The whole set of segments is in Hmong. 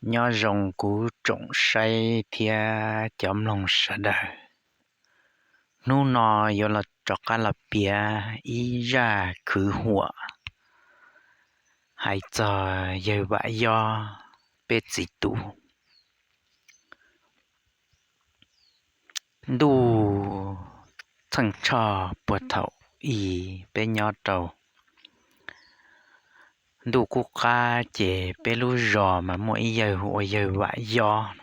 Nyob zoo kuv tsoom saib thiab cov mloog sawv daws. Hnub no yuav los rov qab los piav ib zaj kwv huam hais txog yawg Vam Yob peb txiv tub. Ntuj txheej tshoj puag thaum ub peb nyob rau ntuj qub qab ces peb lub zos mas muaj ib yawg hu ua yawg Vam Yob.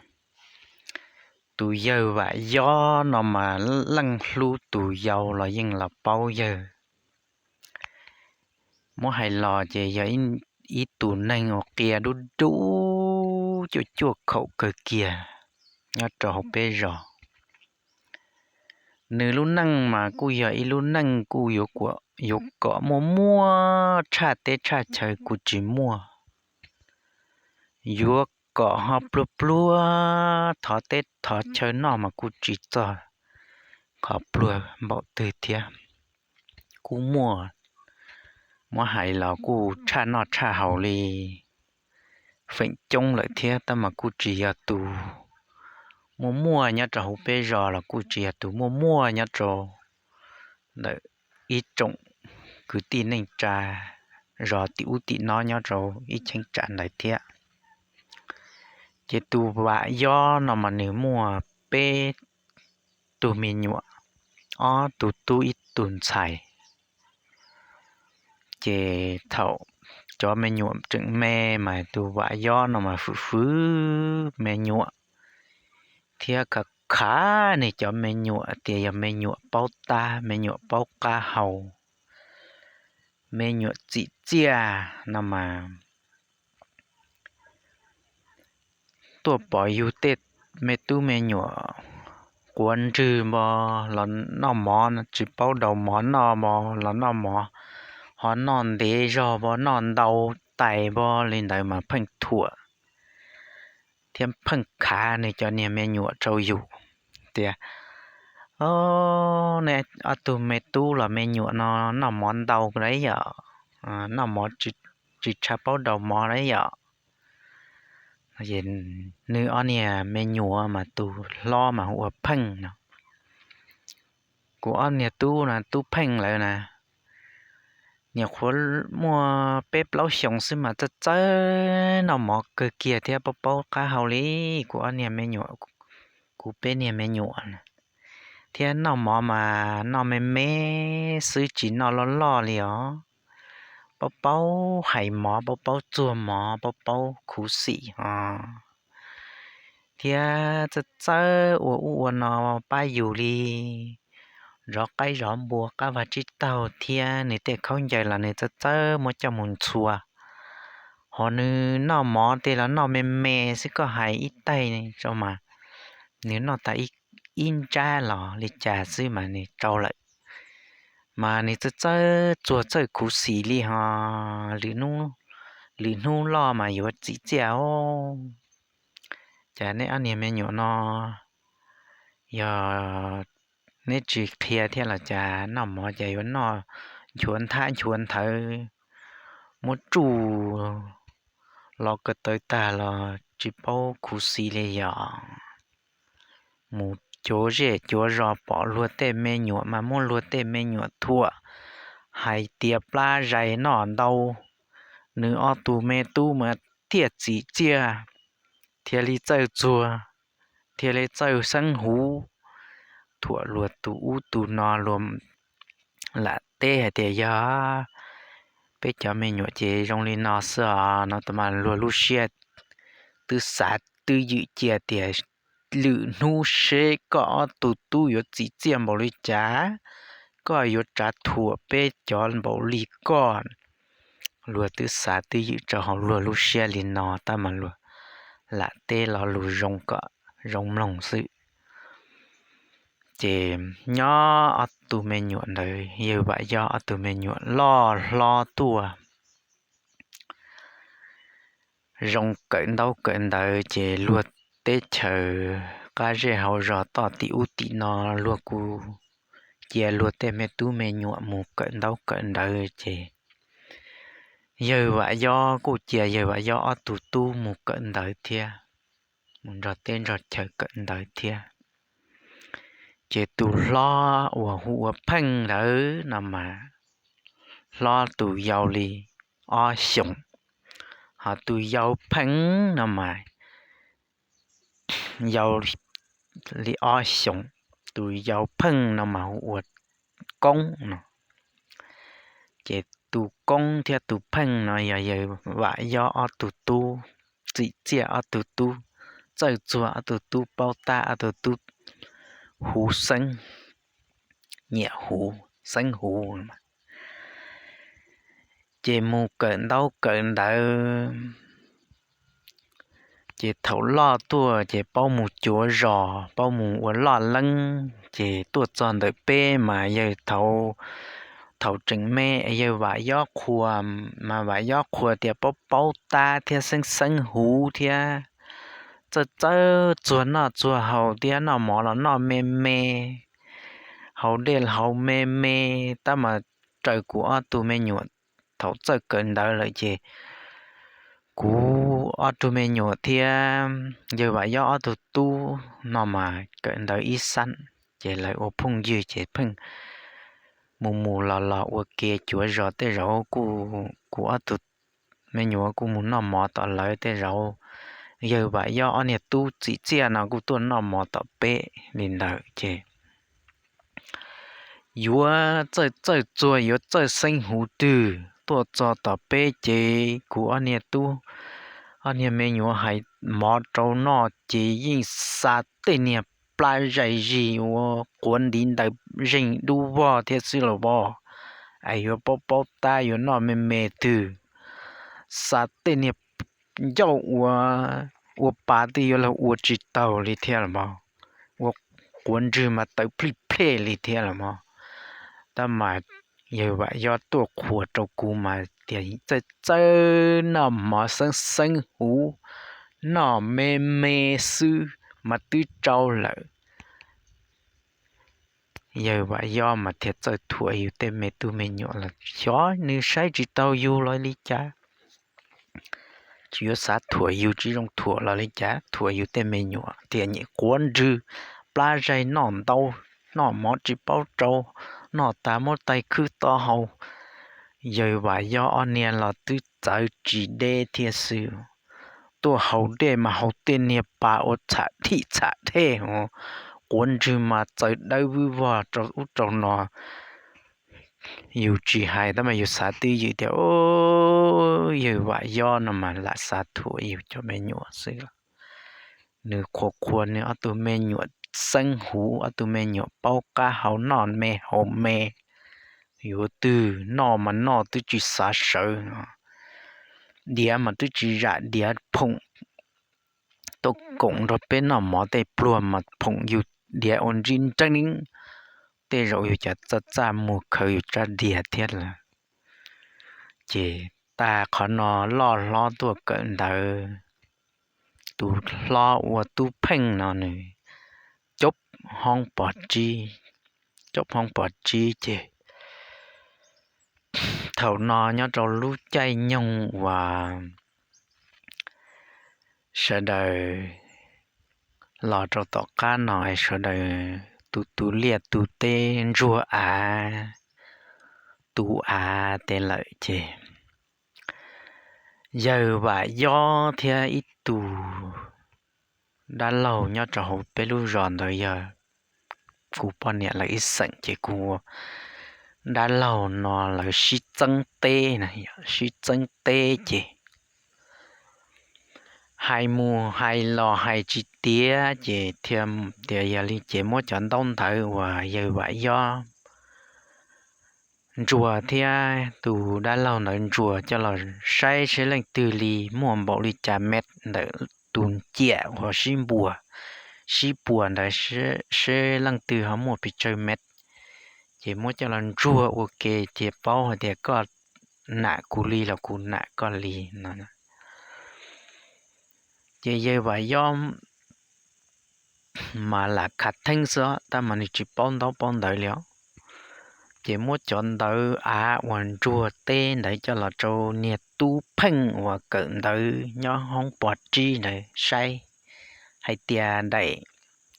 Tus yawg Vam Yob no mas leej hlub tus yau los yeej los paub yawg. Muab hais los ces yog ib tus neeg uas qia dub dub cuaj cuaj khaum kawg kiag nyob rau hauv peb zos. Nws lub neej mas kuj yog ib lub neej kuj yuav kom muaj muaj tshaj teb tshaj chaw kuj tsis muaj, yuav kom ho pluag pluag thov teb thov chaw noj mas kuj tsis txog qhov pluag npaum twg thiab. Kuj muaj, muab hais los kuj tshaj noj tshaj haus li feem coob lawm thiab, tab mas kuj tsis yog tus muaj muaj nyob rau hauv peb zos los kuj tsis yog tus muaj muaj nyob rau ntawm ib tsoom kwv tij neej tsa zos tim ub tim no nyob rau ib cheeb tsam ntawd thiab. Ces tus Vam Yob no mas nws muaj peb tug me nyuam, ob tug tub ib tug ntxhais. Ces thaum cov me nyuam tseem me mas tus Vam Yob no mas fwm fwm me nyuam thiab khav khav nws cov me nyuam tias yog me nyuam paub tab, me nyuam paub qab hau, me nyuam txim txiaj no mas tuaj pom yus tej me tub me nyuam quav ntswg npo los noj mov, tsis paub daus mov noj npo los noj mov, ho noj ntev zog npo, noj ntau tais npo li ntawd mas pheej thuam thiab pheej khav nws cov niag me nyuam rau yus tias, o, nej ob tug me tub los me nyuam no noj mov ntau lawm yom, noj mov tsis tshav paub daus mov lawm yom. Nws ob niag me nyuam mas tus hlob mas hu ua Pheej no. Kuv ob niag tub no, tub Pheej lawv na, nyuam qhuav muaj peb plaub xyoos xwb mas txawj txawj noj mov kawg kiag thiab paub paub qab hau li kuv ob niag me nyuam, kuv peb niag me nyuam na. Thiab noj mov mas noj me me xwb tsis noj loj loj li os. Paub paub hais mov, paub paub txuag mov, paub paub khuv xim os. Thiab txawj txawj ua ub ua no pab yus li zov qaib zov npua qab vag tsib taug thiab nws tej khaub ncaws los nws txawj txawj muab coj mus ntxhua. Ho nws noj mov tej los noj me me xwb, koj hais ib taig rau mas nws noj tas ib ntsab los li cas xwb mas nws rau lawm. Mas nws txawj txawj txuag txawj khuv xim li ho, lwm hnub loj mas yuav txim txiaj os. Cas nej ob niag me nyuam no yog neb tsis qhia thiab los cas, noj mov cas yuav noj nchuav nthab nchuav nthawv, muab tsuj los ko taw tag los tsis paub khuv xim li yom. Mus cuav zej cuav zos pom luag tej me nyuam mas muab luag tej me nyuam thuam, hais tias plab zais noj ntau, nws ob tug me tub mas thiaj txim txiaj, thiaj li txawj txuag, thiaj li txawj xeeb huv, thuam luag tus ub tus no, luag lam teb hais tias yog peb cov me nyuam ces zoo li no xwb os no, tab mas luag lub siab twb xav twb ywm cia tias lwm hnub seb koj ob tug tub yuav txim txiaj npaum li cas, koj yuav tsav thuam peb cov npaum li koj. Luag twb xav twb ywm rau hauv luag lub siab li no tab mas luag lam teb lo lus zoo kom zoo mloog xwb. Ces nyob ob tug me nyuam ntawd, yawg Vam Yob ob tug me nyuam loj hlob tuaj, zoo kawm ntaub kawm ntawv, ces luag teb chaws qab zej hauv zos toj tim ub tim no luag kuj cia luag tej me tub me nyuam mus kawm ntaub kawm ntawv, ces yawg Vam Yob kuj cia yawg Vam Yob ob tug tub mus kawm ntawv thiab, mus nrog teb nrog chaw kawm ntawv thiab. Ces tus hlob uas hu ua Pheej ntawd no mas hlob tus yau li ob xyoos, ho tus yau Pheej no mas yau li ob xyoos, tus yau Pheej no mas hu ua Koob no. Ces tus Koob thiab tus Pheej no yog yawg Vam Yob ob tug tub txim txiaj, ob tug tub txawj txuag, ob tug tub paub tab, ob tug tub huv xeeb, nyiam huv, xeeb huv. Ces mus kawm ntaub kawm ntawv, ces thaum loj tuaj ces paub mus cuav zos, paub mus ua loj leeb, ces tuaj txog ntawm peb mas yawg thaum, thaum tseem me yawg Vam Yob qhuas, mas Vam Yob qhuas tias paub paub tab thiab xeeb xeeb huv thiab, txawj txawj txuag noj txuag haus thiab, noj mov los noj me me, haus dej haus me me, tab mas raws kuv ob tug me nyuam thaum txawj kawm ntawv lawm ces kuv ob tug me nyuam thiab yawg Vam Yob ob tug tub no mas kawm ntawv ib xab, ces lawv ua phooj ywg ces pheej mus mus los los ua ke cuav zos. Tej zaum kuj kuv ob tug me nyuam kuj mus noj mov tom lawv, tej zaum yawg Vam Yob ob niag tub txim txiaj no kuj tuaj noj mov tom peb li ntawd ces yuav txawj txawj txuag yuav txawj xeeb huv twg tuaj txog tom peb ces kuv ob niag tub, ob niag me nyuam hais mov rau noj ces yeej xa tej niag plab zais zis ua quav ntiv ntawd zeeg dub vog thiab xwb los as, yuav paub paub tab yuav noj me me twg, xa tej niag ncauj ua, ua pa twb yuav luag ua tsis taug li thiab los as, ua quav ntswg mas tawv plij plej li thiab los as. Tab mas yawg Vam Yob tuaj qhuas rau kuv mas tias txawj txawj noj mov xeeb xeeb huv, noj me me xwb mas twb tsau lawm. Yawg Vam Yob mas thiaj txawj thuam yus tej me tub me nyuam los xyov nws saib tsis taus yus los li cas, tsis yuav xav thuam yus tsis zoo thuam los li cas, thuam yus tej me nyuam thiaj nyim quav ntswg, plab zaig noj ntau, noj mov tsis paub rau, noj tas muab tais khwb to haus. Yawg Vam Yob ob niag los twb txawv tsis deb thiab xwb, tuaj haus dej mas haus tej niag pas ua txham thij txham thej, quav ntswg mas txawv dawb vwb vog rau ub rau no. Yus tsis hais tab mas yus xav twj ywm tias yawg Vam Yob no mas lam xav thuam yus cov me nyuam xwb. Nws qhuas qhuas nws ob tug me nyuam xeeb huv, ob tug me nyuam paub qab hau noj me haus me, yuav twg noj mas noj twb tsis xav sawv, diav mas twb tsis zam diav phoom tuaj koom nrog peb noj mov tej pluag mas phoom yus diav ua ntsib nreeb, tej zaum yus cas txaj txaj muag khaws yus tsab diav thiab lawm. Ces tag qhov no loj hlob tuaj kawm ntawv, tus hlob ua tub pheej no nws cob hoob pov tsib, cob hoob pov tsib ces thaum no nyob rau lub caij nyoog uas sawv daws los rau tom qab no es sawv daws tu tu liaj tu teb ntsuag av, tu av tes lawm ces yawg Vam Yob thiab ib tug dab laug nyob rau hauv peb lub zos ntawd yog kuv poj niam lawv ib xeem ces kuv ua dab laug no lawv sib txeeb teb, sib txeeb teb ces hais mus hais los hais tsis tiav ces thiaj tias yog li ces muab cov ntaub ntawv uas yawg Vam Yob ntsuas thiab tus dab laug ntawd ntsuas coj los saib seb leej twg li muaj npaum li cas mev ntawm tus ciam uas sib npuas, sib puas ntawd, seb leej twg ho muaj pes tsawg mev. Ces muab coj los ntsuag ua ke ces paub hais tias koj nam kuv li los kuv nam koj li no. Ces yawg Vam Yob mas lam khav theeb xwb tab mas nws tsis paub ntaub paub ntawv li os. Ces muab cov ntawv av uas ntsuag teb ntawd coj los rau niag tub pheej uas kawm ntawv nyob hoob pov tsib ntawd saib, hais tias daim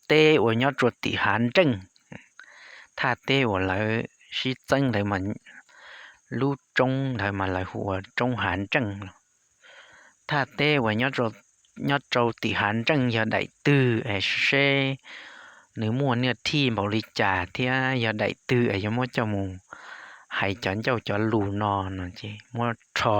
teb uas nyob rau tim hav nreej, thaj teb uas lawv sib txeeb ntawd, lub roob ntawd mas lawv hu ua roob hav nreej los, thaj teb uas nyob rau tim hav nreej yog daim twg es seb nws muaj niaj thij npaum li cas thiab yog daim twg es yuav muab coj mus hais cov ncauj cov lus no no ces muab rho.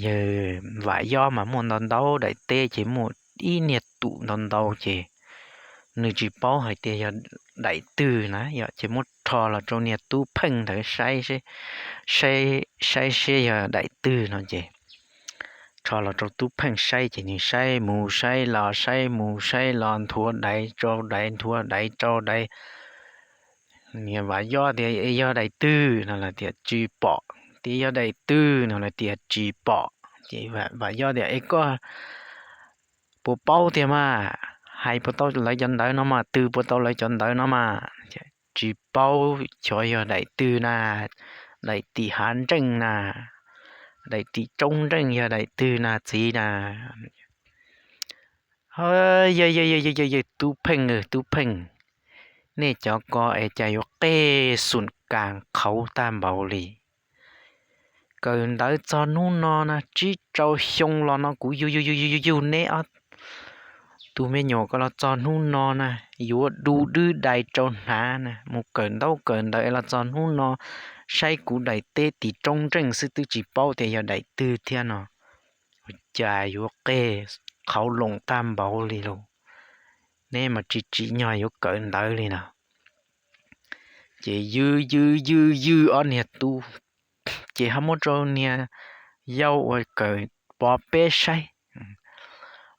Yawg Vam Yob mas muaj ntau ntau daim teb ces muaj ib niag tus ntau ntau ces nws tsis paub hais tias yog daim twg na yom, ces muab rho los rau niag tub pheej ntawd saib, saib seb yog daim twg no ces rho los rau tub pheej saib ces nws saib mus saib los saib mus saib los nthuav daiv rau daiv nthuav daiv rau daiv. Niag Vam Yob tias, Es yog daim twg? No lawv tias, Tsis pom. Tias, Yog daim twg? No lawv tias, Tsis pom. Ces Vam Yob tias, Es koj puas paub tiag mas? Hais puas tau lawv cov ntawv no mas? Twg puas tau lawv cov ntawv no mas? Tsis paub xyov yog daim twg na, daim tim hav nreej na, daim tim roob nreej yog daim twg na txiv na? Yawg, yawg, tub pheej, tub pheej, nej cov ko es cas yuav qeg xum kas qhauv tag npaum li. Kawm ntawv txog hnub no na tsib rau xyoo los no kuv yug yug yug yug yug neb ob tug me nyuam ko los txog hnub no na, yuav du dwb dai rau hnav na, mus kawm ntaub kawm ntawv los txog hnub no, saib kuv daim teb tim roob nreej xwb twb tsis paub tias yog daim twg thiab no. Ua cas yuav qeg qhauv loos tag npaum li lauj? Neb mas tsis tsim nyog yuav kawm ntawv li no. Ces yws yws yws yws ob niag tub, ces ho muab rau niag yau uas kawm pov peb saib.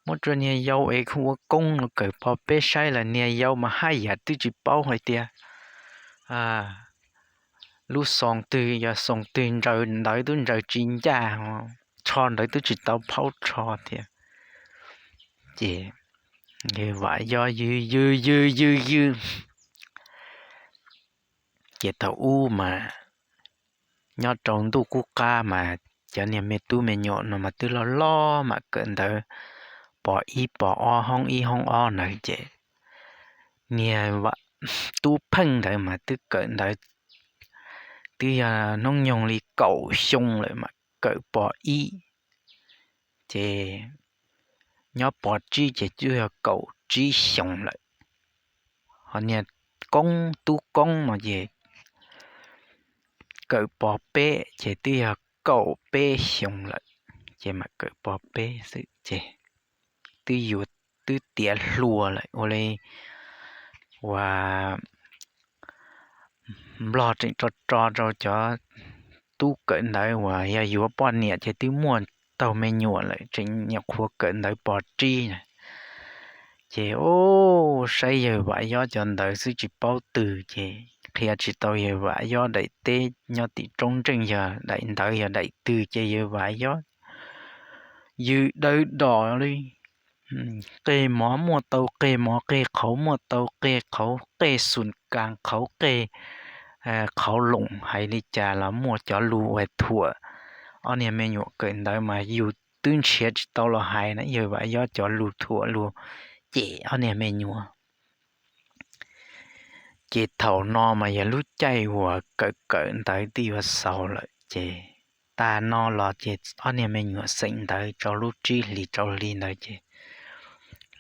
Muab rau niag yau es ua koob los kawm pov peb saib los niag yau mas haj yam twb tsis paub hais tias lub xoo twg yog xoo twg, ntsaws ntawv twb ntsaws tsis ncaj, rho ntawv twb tsis tau phaub rho thiab. Ces Vam Yob yws yws yws yws yws, ces thaum ub mas nyob rau ntuj qub qab mas cov niag me tub me nyuam no mas twb loj loj mam kawm ntawv pos ib pos ob hoob ib hoob ob ntawd ces niag tub pheej ntawd mas twb kawm ntawv twb yog hnub nyoog li kaum xyoo lawm mas kawm pos ib, ces nyob pos tsib ces twb yog kaum tsib xyoos lawm. Ho niag koob tub koob no ces kawm pos peb ces twb yog kaum peb xyoos lawm, ces mam kawm pos peb xwb ces twb yuav twb tiav hluas lawm ua li uas Nplog tseem tso tso rau cov tub kawm ntawv uas yog yuav poj niam ces twb muaj taug me nyuam lawm tseem nyuam qhuav kawm ntawv pos tsib na. Ces ub saib yawg Vam Yob cov ntawv xwb tsis paub twg ces qhia tsis tau yawg Vam Yob daim teb nyob tim roob nreej yog daim ntawv yog daim twg ces yawg Vam Yob yws dawv dos li qeg mov muaj tau qeg mov, qeg qhauv muaj tau qeg qhauv, qeg xum kas qhauv, qeg qhauv loos, hais li cas los muaj cov lus uas thuam ob niag me nyuam kawm ntawv mas yus twb nrhiav tsis tau los hais na, yawg Vam Yob cov lus thuam lus cem ob niag me nyuam. Ces thaum no mas yog lub caij uas kawm kawm ntawv twb yuav xaus lawm ces tag no los ces ob niag me nyuam xeem ntawv rau lub tsib hlis rau hli ntawd ces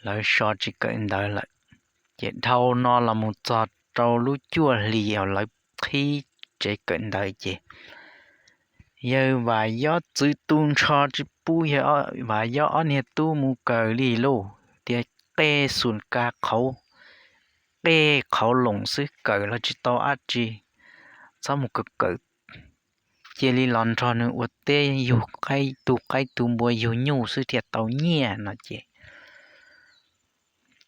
lawv so tsis kawm ntawv lawm. Ces dhau no los mus txog rau lub cuaj hlis uas lawv qhib tsev kawm ntawv ces yawg Vam Yob txwv tu nrho tsis pub yawg Vam Yob ob niag tub mus kawm li lauj, tias qeg xum kas qhauv, qeg qhauv loos xwb, kawm los tsis tau dab tsi, txhob mus kawm kawm, cia li los nrog nws ua teb yug qaib tu qaib tu npua yug nyuj xwb thiaj tau nyiaj no ces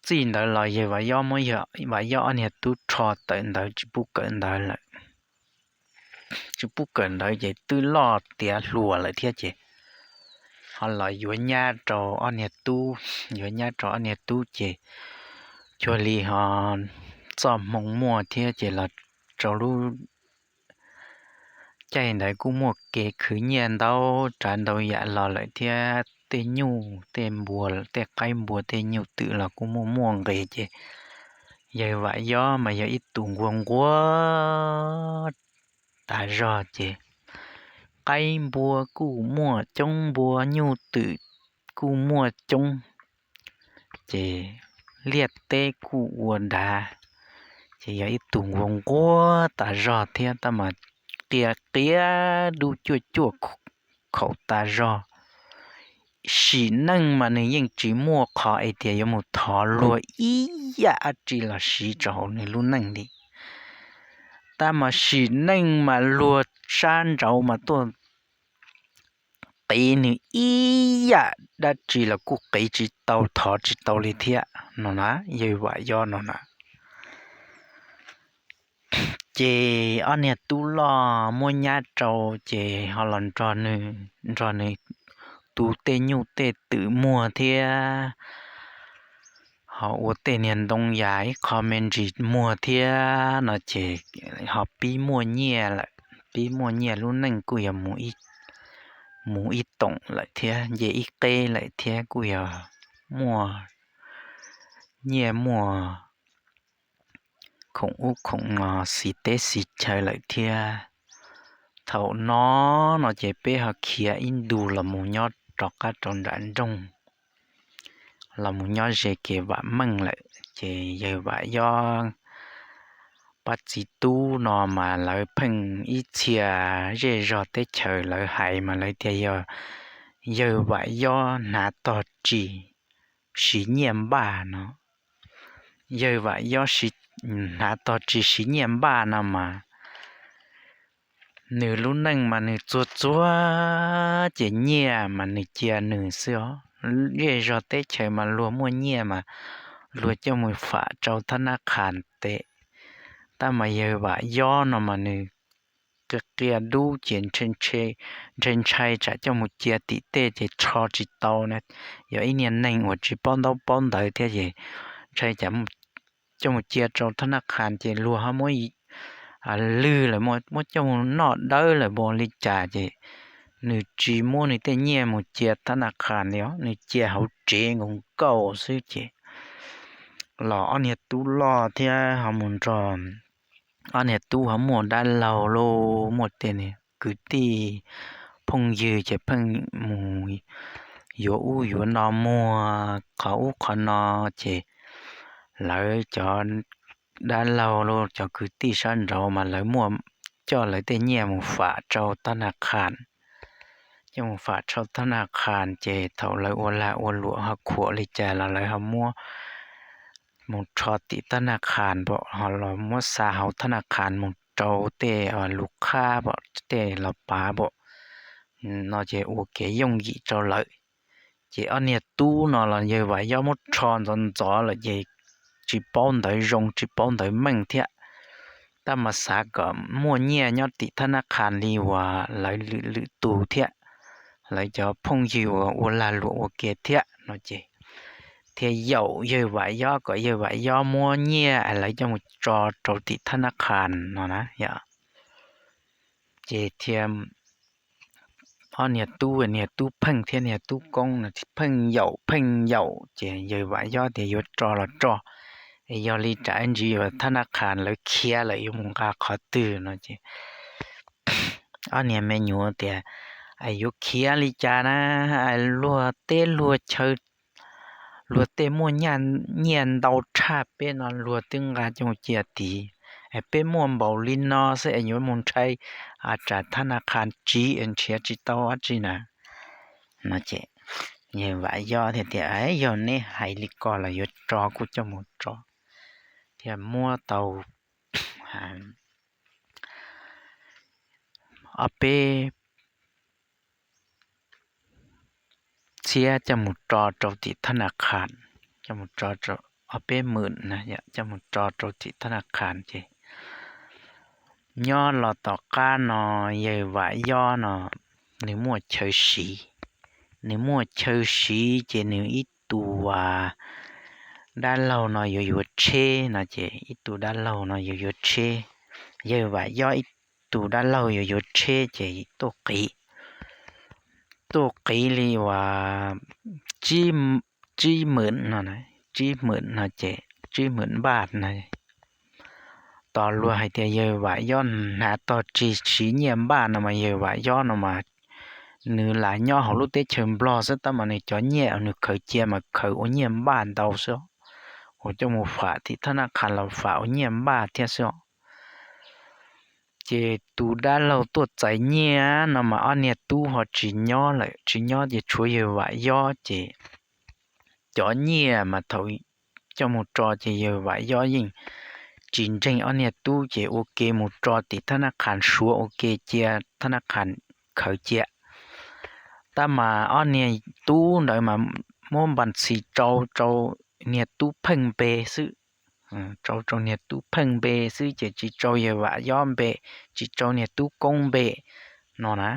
txij ntawd los yawg Vam Yob muab yawg Vam Yob ob niag tub rho tawm ntawv tsis pub kawm ntawv lawm. Tsis pub kawm ntawv ces twb loj tiav hluas lawm thiab ces ho los yuav nyab rau ob niag tub, yuav nyab rau ob niag tub ces cuag li ho txoj hmoo muaj thiab ces los rau lub caij ntawd kuj muaj kev khwv nyiaj ntau tsav ntau yam los lawm thiab, tej nyuj tej npua, tej qaib npua tej nyuj twm los kuj muaj muaj nqis ces yawg Vam Yob mas yog ib tug nquag nquag tas zog ces qaib npua kuj muaj coob, npua nyuj twm kuj muaj coob, ces liaj teb kuj ua dav, ces yog ib tug nquag nquag tas zog thiab, tab mas qia qia dub cuaj cuaj khaum tas zog. Sim neej mas nws yeej tsis muaj qhov es tias yuav mus thov luag ib yam dab tsi los siv rau hauv nws lub neej li. Tab mas sim neej mas luag sab nraud mas tuaj qiv nws ib yam dab tsi los kuj qiv tsis tau thov tsis tau li thiab no na, yawg Vam Yob no na. Ces ob niag tub loj muab nyab rau ces ho los nrog nws tu tej nyuj tej twm muag thiab, ho ua tej niag ntoo yas ib qho me ntsis muag thiab no ces ho pib muaj nyiaj lawm, pib muaj nyiaj lub neej kuj yog mus ib toom lawm thiab nce ib qeb lawm thiab kuj yog muaj nyiaj muaj khoom ub khoom no xis teb xis chaw lawm thiab. Thaum no no ces peb ho khiav ib ntu los mus nyob rov qab rau nram nroog, los mus nyob ze kev vam meej lawm ces yawg Vam Yob pab txiv tub no mas lawv pheej ib txhia zej zog teb chaws lawv hais mas lawv tias yog yawg Vam Yob hnav tog tsis siv nyiaj npaj no. Yawg Vam Yob hnav tog tsis siv nyiaj npaj no mas nws lub neej mas nws txuag txuag ces nyiaj mas nws cia nws xwb os. Zej zog teb chaws mas luag muaj nyiaj mas luag coj mus fam rau thab nab qhas tes, tab mas yawg Vam Yob no mas nws qia qia dub ces ntshai ntshai tsam coj mus cia tim tej ces rho tsis tau na, yog ib niag neeg uas tsis paub ntaub paub ntawv thiab ces ntshai tsam coj mus cia rau thab nab qhas ces luag ho muab lwg lawm, muab coj mus noj dawb lawm npaum li cas ces nws tsis muab nws tej nyiaj mus cia thab nab qhas li os, nws cia hauv tsev nkaus nkaus xwb ces los ob niag tub loj thiab ho mus nrog, ob niag tub ho muaj dab laug lauj, muaj tej kwv tij phooj ywg ces pheej mus yuav ub yuav no muag qhov ub qhov no ces lawv cov dab laug lauj, cov kwv tij sab nraud mas lawv muaj coj lawv tej nyiaj mus fam rau thab nab qhas, coj mus fam rau thab nab qhas ces thaum lawv ua lag ua luam ho khuam li cas los lawv ho muab mus rho tim thab nab qhas pom, ho los muab xa hauv thab nab qhas mus rau tej lus qhab pom, tej los pav pom no ces ua kev yooj yim rau lawv. Ces ob niag tub no los yawg Vam Yob muab rho ntxov ntxov lawm ces tsis paub ntawv zoo tsis paub ntawv meej thiab, tab mas xav kom muaj nyiaj nyob tim thab nab qhas li uas lawv lwm lwm tus thiab, lawv cov phooj ywg uas ua lag luam ua ke thiab no ces thiaj yaum yawg Vam Yob kom yawg Vam Yob muab nyiaj es lawv coj mus tso rau tim thab nab qhas no na yom. Ces thiaj ob niag tub, niag tub pheej thiab niag tub koob no pheej yaum pheej yaum ces yawg Vam Yob tias yuav tso los tso, es yog li tsam ntsis yuav thab nab qhas lawv khiav lawm yuav mus nqa qhov twg no ces ob niag me nyuam tias, es yuav khiav li cas na, luag teb luag chaw, luag tej muaj nyiaj ntau tshaj peb no luag twb nqa coj mus cia tid, es peb muaj npaum li no xwb es yuav mus ntshai tsam thab nab qhas tsiv es nrhiav tsis tau dab tsi na no ces yawg Vam Yob thiaj tias, yog neb hais li ko los yuav tso kuj coj mus tso. Thiaj muab tau ob peb txhiab coj mus tso rau tim thab nab qhas, coj mus tso, ob peb hmwm na coj mus tso rau tim thab nab qhas ces nyob los tom qab no yawg Vam Yob no nws muaj chaw siv, nws muaj chaw siv ces nws ib tug dab laug no yuav yuav tsheb no ces ib tug dab laug no yuav yuav tsheb, yawg Vam Yob ib tug dab laug yuav yuav tsheb ces tuaj qiv, tuaj qiv li uas tsib, tsib hmwm no, tsib hmwm no ces tsib hmwm npaj no. Tos luag hais tias yawg Vam Yob hnav tog tsis siv nyiaj npaj no mas yawg Vam Yob no mas nws lam nyob hauv lub teb chaws Nplog xwb tab mas nws cov nyiaj nws khaws cia mas khaws ua nyiaj npaj ntau xwb, uas coj mus fam tim thab nab qhas los fam ua nyiaj npaj thiab xwb. Ces tus dab laug tuaj txais nyiaj no mas ob niag tub ho tsis nyob lawm, tsis nyob ces tshuav yawg Vam Yob ces cov nyiaj mas thaum coj mus tso ces yawg Vam Yob yeej tsis ntseeg ob niag tub ces ua ke mus tso tim thab nab qhas Suav ua ke cia thab nab qhas khaws cia. Tab mas ob niag tub ntawd mas muab npas ntxhi tsau rau niag tub pheej npe xwb, tsau rau niag tub pheej npe xwb ces tsis tsau yawg Vam Yob npe, tsis tsau niag tub koob npe no na.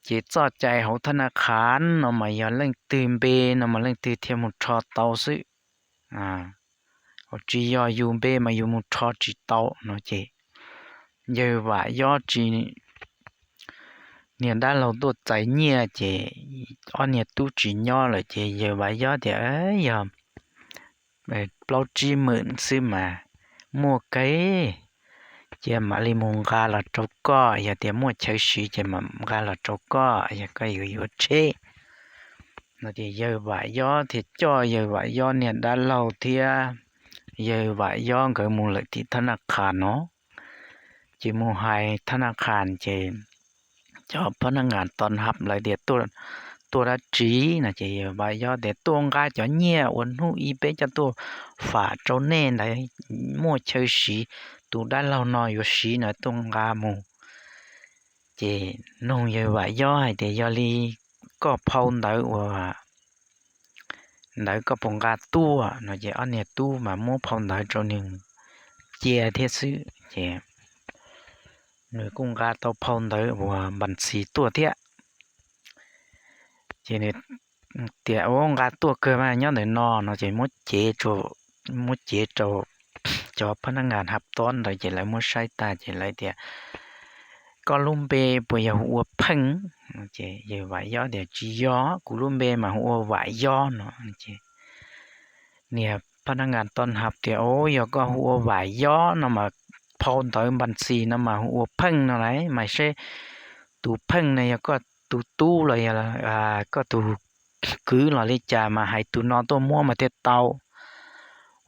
Ces txoj cai hauv thab nab qhas no mas yog leej twg npe no mas leej twg thiaj mus rho tau xwb, tsis yog yus npe mas yus mus rho tsis tau no ces yawg Vam Yob tsis, niag dab laug tuaj txais nyiaj ces ob niag tub tsis nyob lawm ces yawg Vam Yob tias yog plaub tsib hmwm xwb mas muaj kawg, cia mam li mus nqa los rau koj, yog tias muaj chaw siv ces mam nqa los rau koj, yog koj yuav yuav tsheb no ces yawg Vam Yob thiaj coj yawg Vam Yob niag dab laug thiab yawg Vam Yob nkawd mus lawm tim thab nab qhas no. Ces mus hais thab nab qhas ces cov phab nab ngas to nab lawv tias tuaj dab tsi no ces yawg Vam Yob tias tuaj nqa cov nyiaj uas hnub ib peb coj tuaj fam rau nej ntawd, muaj chaw siv, tus dab laug no yuav siv no tuaj nqa mus. Ces nug yawg Vam Yob hais tias yog li koj phau ntawv uas ntawd koj puas nqa tuaj no ces ob niag tub mas muab phau ntawv rau nws cia thiab xwb ces nws kuj nqa tau phau ntawv uas npas ntxhi tuaj thiab. Ces nws tias ua nqa tuaj kawg mas nyob ntawm no no ces muab cev rau, muab cev rau cov phab nab ngas hab tob ntawd ces lawv muab saib tag ces lawv tias koj lub npe puas yog hu ua Pheej? Ces yawg Vam Yob tias tsis yog, kuv lub npe mas hu ua Vam Yob no ces niag phab nab ngas to nab tias o yog koj hu ua Vam Yob no mas phau ntawv npas ntxhi no mas hu ua Pheej no las mas seb tus Pheej no yog koj tus tub los yog koj tus kwv los li cas mas hais tus no tuaj muab mas thiaj tau.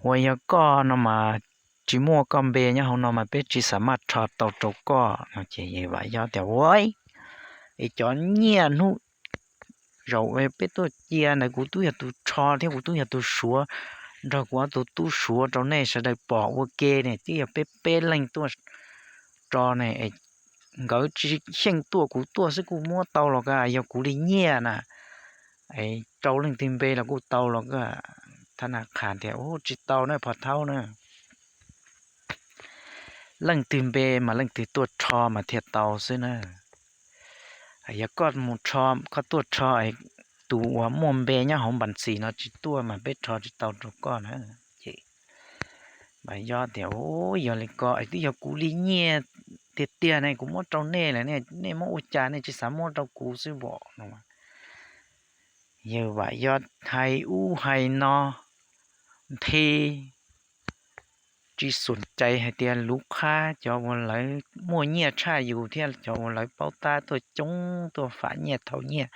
Uas yog koj no mas tsis muaj koj npe nyob hauv no mas peb tsis xav maj rho tau rau koj no ces yawg Vam Yob tias ua es cov nyiaj hnub zaum peb tuaj cia ntawd kuv twb yog tus rho thiab kuv twb yog tus suav nrog kuv ob tug tub suav rau nej sawv daws pom ua ke ne twb yog peb peb leeg tuaj tso ne nkawd tsis xyeej tuaj kuv tuaj xwb kuj muab tau los ka yog kuv li nyiaj na, rau leej twg npe los kuj tau los ka. Thab nab qhas tias u tsis tau na phov thaub na, leej twg npe mas leej twg tuaj rho mas thiaj tau xwb na. Yog koj mus rho, koj tuaj rho tus uas muaj npe nyob hauv npas ntxhi no tsis tuaj mas peb rho tsis tau rau koj na. Ces Vam Yob tias u yog li ko es twb yog kuv li nyiaj tiag tiag ne kuv muab rau nej lawm ne nej muab ua cas nej tsis xav muab rau kuv xwb pom no. Yawg Vam Yob hais ub hais no nthe tsis xum cais hais tias luv qhab cov uas lawv muaj nyiaj tshaj yus thiab cov uas lawv paub tab tuaj coob tuaj fam nyiaj thau nyiaj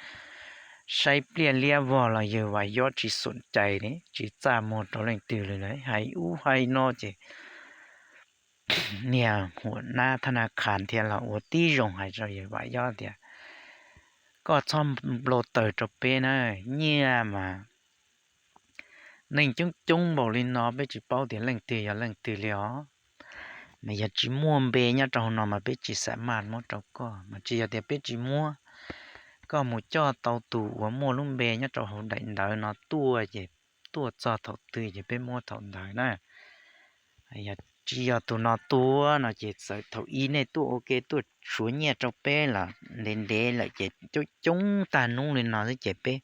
saib pliaj liab vog los yawg Vam Yob tsis xum cais ne tsis txaj muag rau leej twg li lawm hais ub hais no ces niag huam nab thab nab qhas thiaj los ua tib zoo hais rau yawg Vam Yob tias koj txhob npau taws rau peb na, nyiaj mas neeg coob coob npaum li no peb tsis paub tias leej twg yog leej twg li os. Mas yog tsis muaj npe nyob rau hauv no mas peb tsis xav maj muab rau koj mas tsis yog tias peb tsis muab, koj mus coj tau tus uas muaj lub npe nyob rau hauv daim ntawv no tuaj ces tuaj txog thaum twg ces peb muab thaum ntawd na. Yog tsis yog tus no tuaj no ces txawm thaum ub nej tuaj ua ke tuaj suav nyiaj rau peb los ntev ntev lawm ces coob coob tag hnub li no xwb ces peb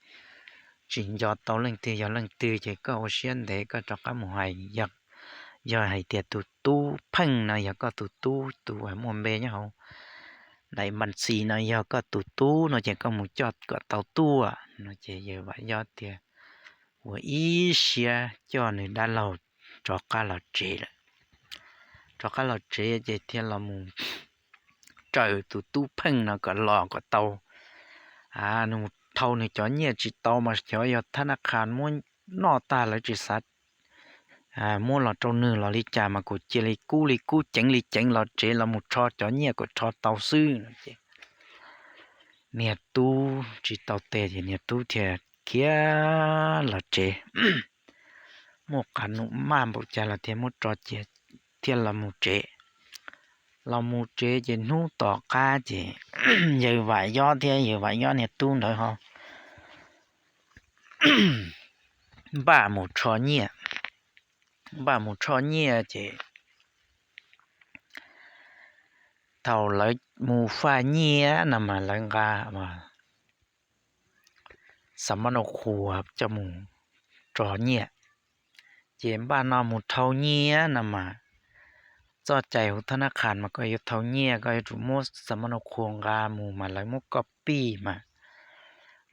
tsis nco tau leej twg yog leej twg ces koj ua siab ntev koj rov qab mus hais yog yog hais tias tus tub pheej no yog koj tus tub, tus uas muaj npe nyob hauv daim npas txis no yog koj tus tub no ces koj mus coj kom tau tuaj no ces yawg Vam Yob thiaj ua ib siab coj nws dab laug rov qab los tsev lawm. Rov qab los tsev ces thiaj los mus raws tus tub pheej no kom los kom tau, nws mus thau nws cov nyiaj tsis tau mas xyov yog thab nab qhas muab noj tag lawv tsis xav muab los rau nws los li cas mas kuv cia li kub li kub ceev li ceev los tsev los mus rho cov nyiaj kom rho tau xwb no ces niag tub tsis tau tes ces niag tub thiaj khiav los tsev. Muaj qab num maj npaum cas los thiaj muab tso cia thiaj los mus tsev. Los mus tsev ces hnub tom qab ces yawg Vam Yob thiab yawg Vam Yob niag tub ntawd ho npaj mus rho nyiaj, npaj mus rho nyiaj ces thaum lawv mus faj nyiaj no mas lawv nqa xam mab nau qhuas coj mus tso nyiaj. Ces npaj no mus thau nyiaj no mas txoj cai huv thab nab qhas mas koj yuav thau nyiaj koj yuav tsum muab xam mab nau qhuas nqa mus mas lawv muab koj pij mas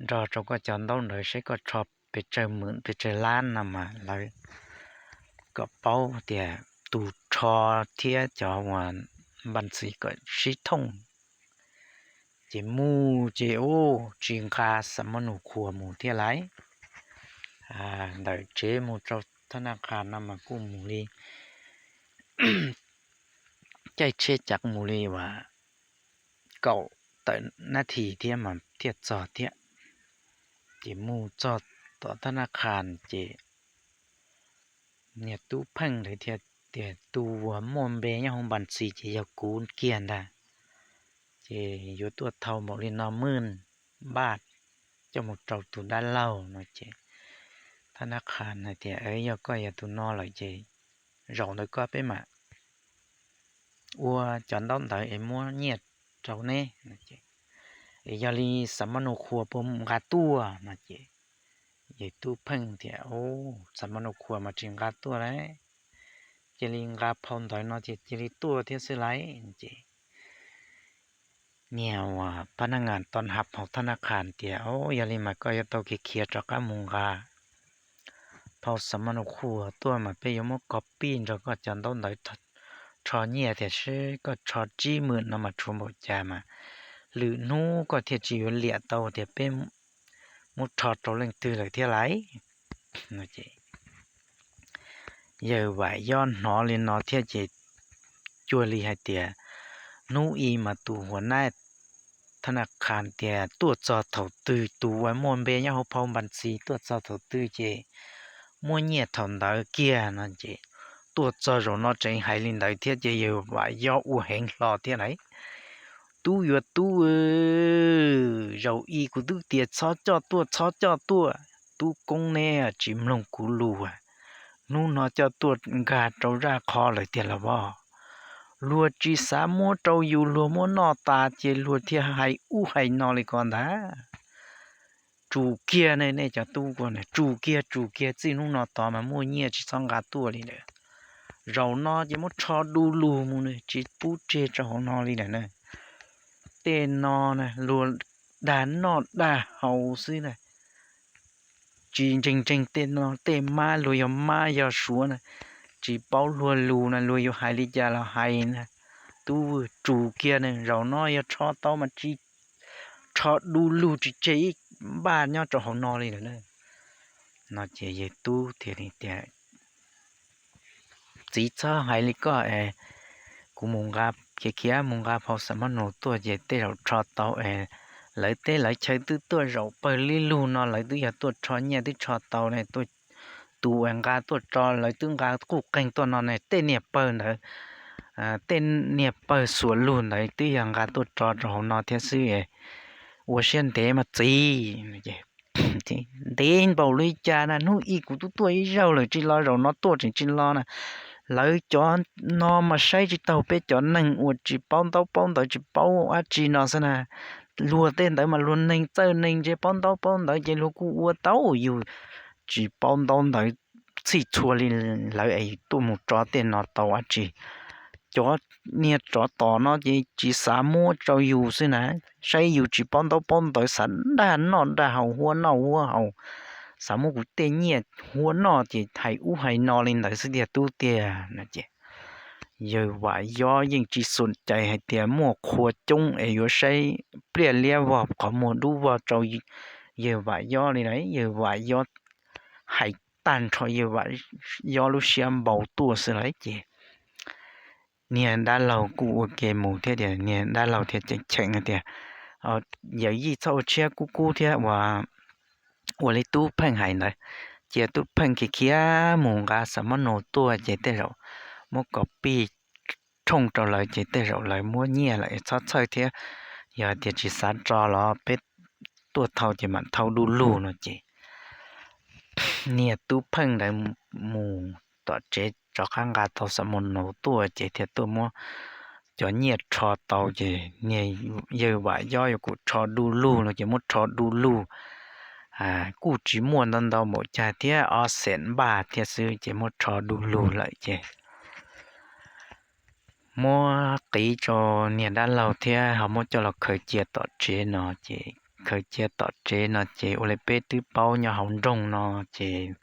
nrog rau koj cov ntaub ntawv seb koj rho pes tsawg hmwm pes tsawg lab no mas lawv kom paub tias tus rho thiab cov uas npas txis kom sib thooj. Ces mus ces ub tsis nqa xam mab nus qhuas mus thiab lauj. Ntawm tsev mus rau thab nab qhas no mas kuj mus li caij tsheb cav mus li uas kaum tawm nab this thiab mas thiaj txog thiab. Ces mus txog tom thab nab qhas ces niag tub pheej ntawd thiaj tias tus uas muaj npe nyob hauv npas txis ces yog kuv kiag ntag. Ces yuav tuaj thau npaum li no maj npaj coj mus rau tus dab laug no ces thab nab qhas hais tias yog koj yog tus no lawm ces zaum ntawd koj peb mam ua cov ntaub ntawv es muab nyiaj rau neb. Es yog li xam mab nus qhuas puas nqa tuaj no ces yawg tub pheej tias xam mab nus qhuas mas tsis nqa tuaj lauj, cia li nqa phau ntawv no ces cia li tuaj thiab xwb lauj. Ces niag uas pab nab ngas tau hab hauv thab nab qhas tias yog li mas koj yuav tau khiav khiav rov qab mus nqa phau xam mab nus qhuas tuaj mas peb yuav muab koj pij nrog koj cov ntaub ntawv rho nyiaj tiam sis koj rho tsib hmwm no mas tshuav npaum cas mas lwm hnub koj thiaj tsis yuav liam tau tias peb muab rho rau leej twg lawm thiab lauj. Yawg Vam Yob hnov li no thiab ces cuag li hais tias hnub i mas tus huas nab thab nab qhas tias tuaj txog thaum twg tus uas muaj npe nyob hauv phau npas txis tuaj txog thaum twg ces muab nyiaj thaum ntawd kiag no ces tuaj txog zaum no tseem hais li ntawd thiab ces yawg Vam Yob ua heev hlo thiab lauj. Tub yuav tub, zaum i kuv twb tias txhob coj tuaj txhob coj tuaj, tub koob neb tsis mloog kuv lus, hnub no coj tuaj nkag rau zaj qhov lawm tiag los as. Luag tsis xav muab rau yus luag muab noj tas ces luag thiaj hais ub hais no li ko ntag. Tsum kiag ne nej cov tub ko, tsum kiag tsum kiag, txij hnub no tod mas muaj nyiaj tsis txhob nqa tuaj li lawm. Zaum no ces muab rho du lug mus tsis pub tseg rau hauv no li lawm na. Tej no na luag dag noj dag haus xwb na, tsis ntseeg ntseeg tej no tej mab luag yog mab yog suav na, tsis paub luag lus na luag yuav hais li cas los hais na. Tub tsum kiag ne, zaum no yog rho tau mas tsis rho du lug tsis tseg ib npaj nyob rau hauv no li lawm na. No ces yawg tub thiaj li tias txiv txhob hais li koj es, kuv mus nqa, khiav khiav mus nqa phau xam mab nus tuaj ces tej zaum rho tau es, lawv teb lawv chaw twb tuaj zaum pawg li lug no lawv twb yog tuaj rho nyiaj twb rho tau ne, tus uas nqa tuaj tso lawv twb nqa quj qeeg tuaj no ne, tej niag pawg ntawd, tej niag pawg xuas lug ntawd twb yog nqa tuaj tso rau hauv no thiab xwb. Ua siab ntev mas txiv. Ntev npaum li cas na, hnub i kuv twb tuaj ib zaug lawm tsis los, zaum no tuaj tseem tsis los na. Lawv cov no mas saib tsis taus peb cov neeg uas tsis paub ntaub paub ntawv tsis paub dab tsi no xwb na. Luag tej ntawd mas luag neeg txawj neeg ntse paub ntaub paub ntawv ces luag kuj ua tau, yus tsis paub ntaub ntawv txhij txhua li lawv es tuaj mus tso tej no tau dab tsi. Cov niag tsov tom no ces tsis xav muab rau yus xwb na, saib yus tsis paub ntaub paub ntawv, xav dag noj dag haus, huab noj huab haus, xav muab kuv tej nyiaj huab noj ces hais ub hais no li ntawd xwb tiag tub tiag no ces yawg Vam Yob yeej tsis xum cai hais tias muaj qhua coob es yuav saib pliaj liab vog qhov muag dub vog rau yawg Vam Yob li na. Yawg Vam Yob hais tag nrho yawg Vam Yob lub siab npau tuaj xwb lawm ces niag dab laug kuj ua ke mus thiab tias, niag dab laug thiaj cheem cheem tias, yawm yij txhob ua tshiab kub kub thiab ua, ua li tub pheej hais ntawd, cia tub pheej khiav khiav mus nqa xam mab nus tuaj ces tej zaum muab kos pij thooj rau lawv ces tej zaum lawv muab nyiaj lawm, txhob txhawj thiab, yog hais tias tsis xav tso los peb tuaj thau ces mam thau du lug no ces niag tub pheej ntawd mus tom tsev rov qab nqa tau xam mab nus tuaj ces thiaj tuaj muab cov nyiaj rho tau ces niag yawg Vam Yob yuav kuv rho du lug no ces muab rho du lug, kuj tsis muaj ntau ntau npaum cas thiab, ob xees npaj thiab xwb ces muab rho du lug lawm ces muab qiv rau niag dab laug thiab ho muab coj los khaws cia tom tsev no ces, khaws cia tom tsev no ces ua li peb twb paub nyob hauv nroog no ces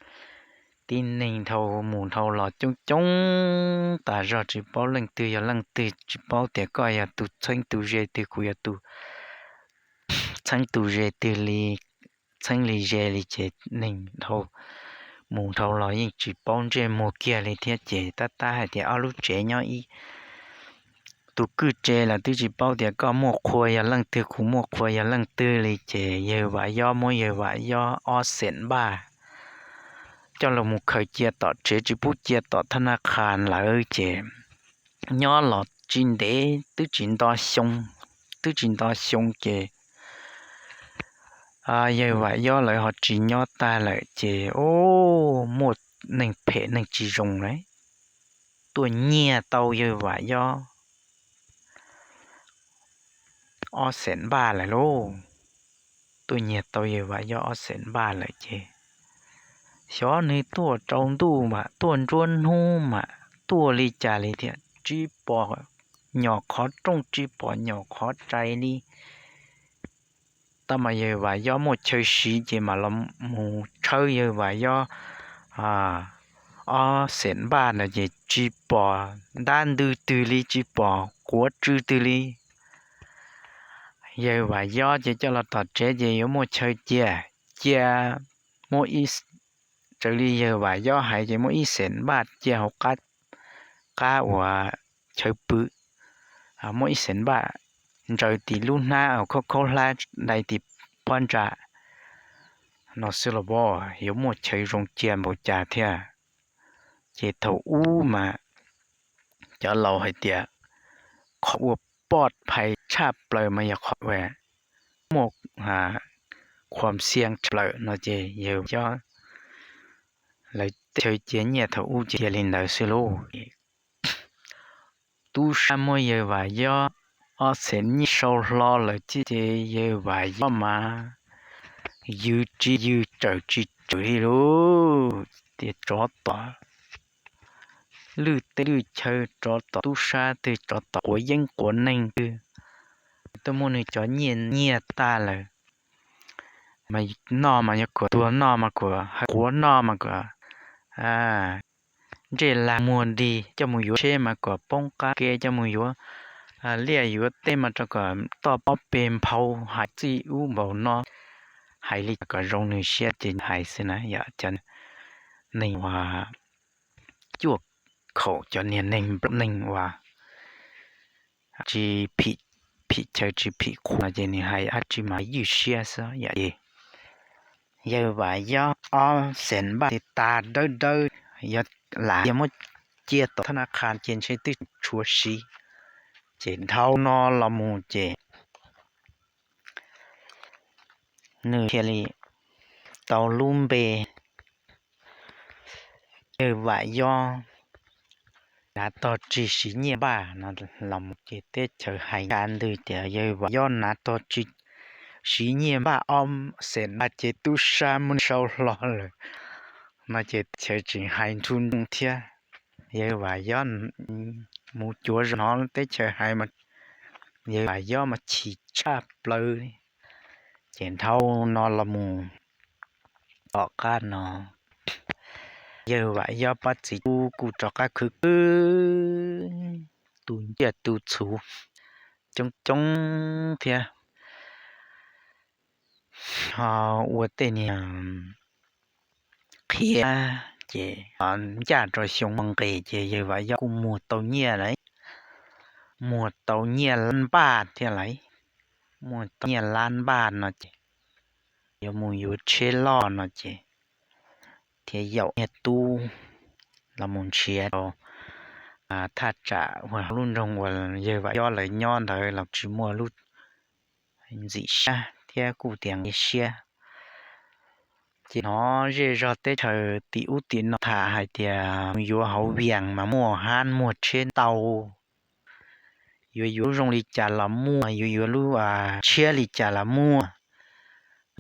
tib neeg dhau mus dhau los coob coob tas zog, tsis paub leej twg yog leej twg, tsis paub tias koj yog tus txheeb tus ze twg, kuv yog tus txheeb tus ze twg li, txheeb li ze li ces neeg dhau mus dhau los yeej tsis paub ntsej muag kiag li thiab ces tab tab hais tias ob lub tsev nyob ib tus kwj tse los twb tsis paub tias koj muaj qhua yog leej twg, kuv muaj qhua yog leej twg li ces yawg Vam Yob muab yawg Vam Yob ob xees npaj coj los mus khaws cia tom tsev, tsis pub cia tom thab naj qhas lawm ces nyob los tsis ntev twb tsis nto xyoo, twb tsis nto xyoo ces yawg Vam Yob lawv ho tsis nyob tag lawm ces muaj neeg phem neeg tsis zoo lawm tuaj nyiag tau yawg Vam Yob ob xees npaj lawm lauj. Tuaj nyiag tau yawg Vam Yob ob xees npaj lawm ces xyov nws tuaj tsaus ntuj mas tuaj nruab hnub mas tuaj li cas li thiab, tsis pom nyom qhov rooj tsis pom nyom qhov rais li. Tab mas yawg Vam Yob muaj chaw siv ces mam los mus tshawb yawg Vam Yob ob xees npaj no ces tsis pom ntab ntws twg li, tsis pom quav tsw twg li. Yawg Vam Yob ces coj los tom tsev ces yuav muaj chaw cia, cia muab ib, raws li yawg Vam Yob hais ces muab ib xees npaj cia hauv qab uas chaw pw, muab ib xees npaj ntsaws tim lub hnab khaub khaub hlab dai tim phab ntsa no xwb los as, yuav muaj chaw zoo cia npaum cas thiab. Ces thaum ub mas cov laus hais tias qhov uas poj phais tshaj plaws mas yog qhov uas muaj khuam xiaj tshaj plaws no ces yawg Yob lawv chaw cia nyiaj thaum ub cia li ntawd xwb lauj. Tub sab muab yawg Vam Yob ob xees nyiaj sau hlo lawm thiab ces yawg Vam Yob mas yws tsis yws tsawm tsis tsawm li lauj. Tias tsov tom lwj teb lwj chaw, tsov tom tub sab twg, tsov tom quav yeeb quav neeg twg, tuaj muab nws cov nyiaj nyiag tag lawm. Mas noj mas yog kuas tuag, noj mas kuas hawv, quav noj mas kuas ntsej lag muag dig, coj mus yuav tsheb mas kom poob qab ke, coj mus yuav liaj yuav teb mas rau kom toj pob peg nphau, hais txij ub npaum no, hais li kom zoo nws siab ces hais xwb na. Yog cov neeg uas cuaj khaum, cov niag neeg nplua neeg uas tsis phim chaw tsis phim qhua no ces nws hais dab tsi mas ywj siab xwb yom. Yawg Vam Yob ob xees npaj tas dawb dawb, yog lam yog muab cia tom thab naj qha ces ntshe twb tshuav siv, ces dhau no los mus ces nws thiaj li tau lub npe Yawg Vam Yob Hnav Tog Tsig Siv Nyiaj Npaj no los mus ces teb chaws hais ntws tias Yawg Vam Yob Hnav Tog Tsig Siv Nyiaj Npaj ob xees npaj ces tub sab muab nws sau hlo lawm. no ces teb chaws tseem hais nrhub nrooj thiab. Yawg Vam Yob mus cuav zos hnov teb chaws hais, yawg Vam Yob mas chim tshaj plaws. Ces dhau no los mus tom qab no, yawg Vam Yob pab txiv tub kuj rov qab khwv khwv, tu nciaj tu txhuv coob coob thiab. Ho ua tej niag qhia ces ncaj rau xyoo muag nqis ces yawg Vam Yob kuj muag tau nyiaj lawm, muag tau nyiaj lab npaj thiab lawm, muag tau nyiaj lab npaj no ces yuav mus yuav tsheb loj no ces thiaj yaum niag tub los mus nrhiav rau thaj tsam uas lub nroog uas yawg Vam Yob lawv nyob ntawd los tsis muaj lub ntxim siab thiab kuj tias nqi siab. Ces hnov zej zog teb chaws tim ub tim no tham hais tias yuav hauv Vias mas muaj hab muaj tsheb ntau, yuav yuav lub zoo li cas los muaj, yuav yuav lub tshiab li cas los muaj,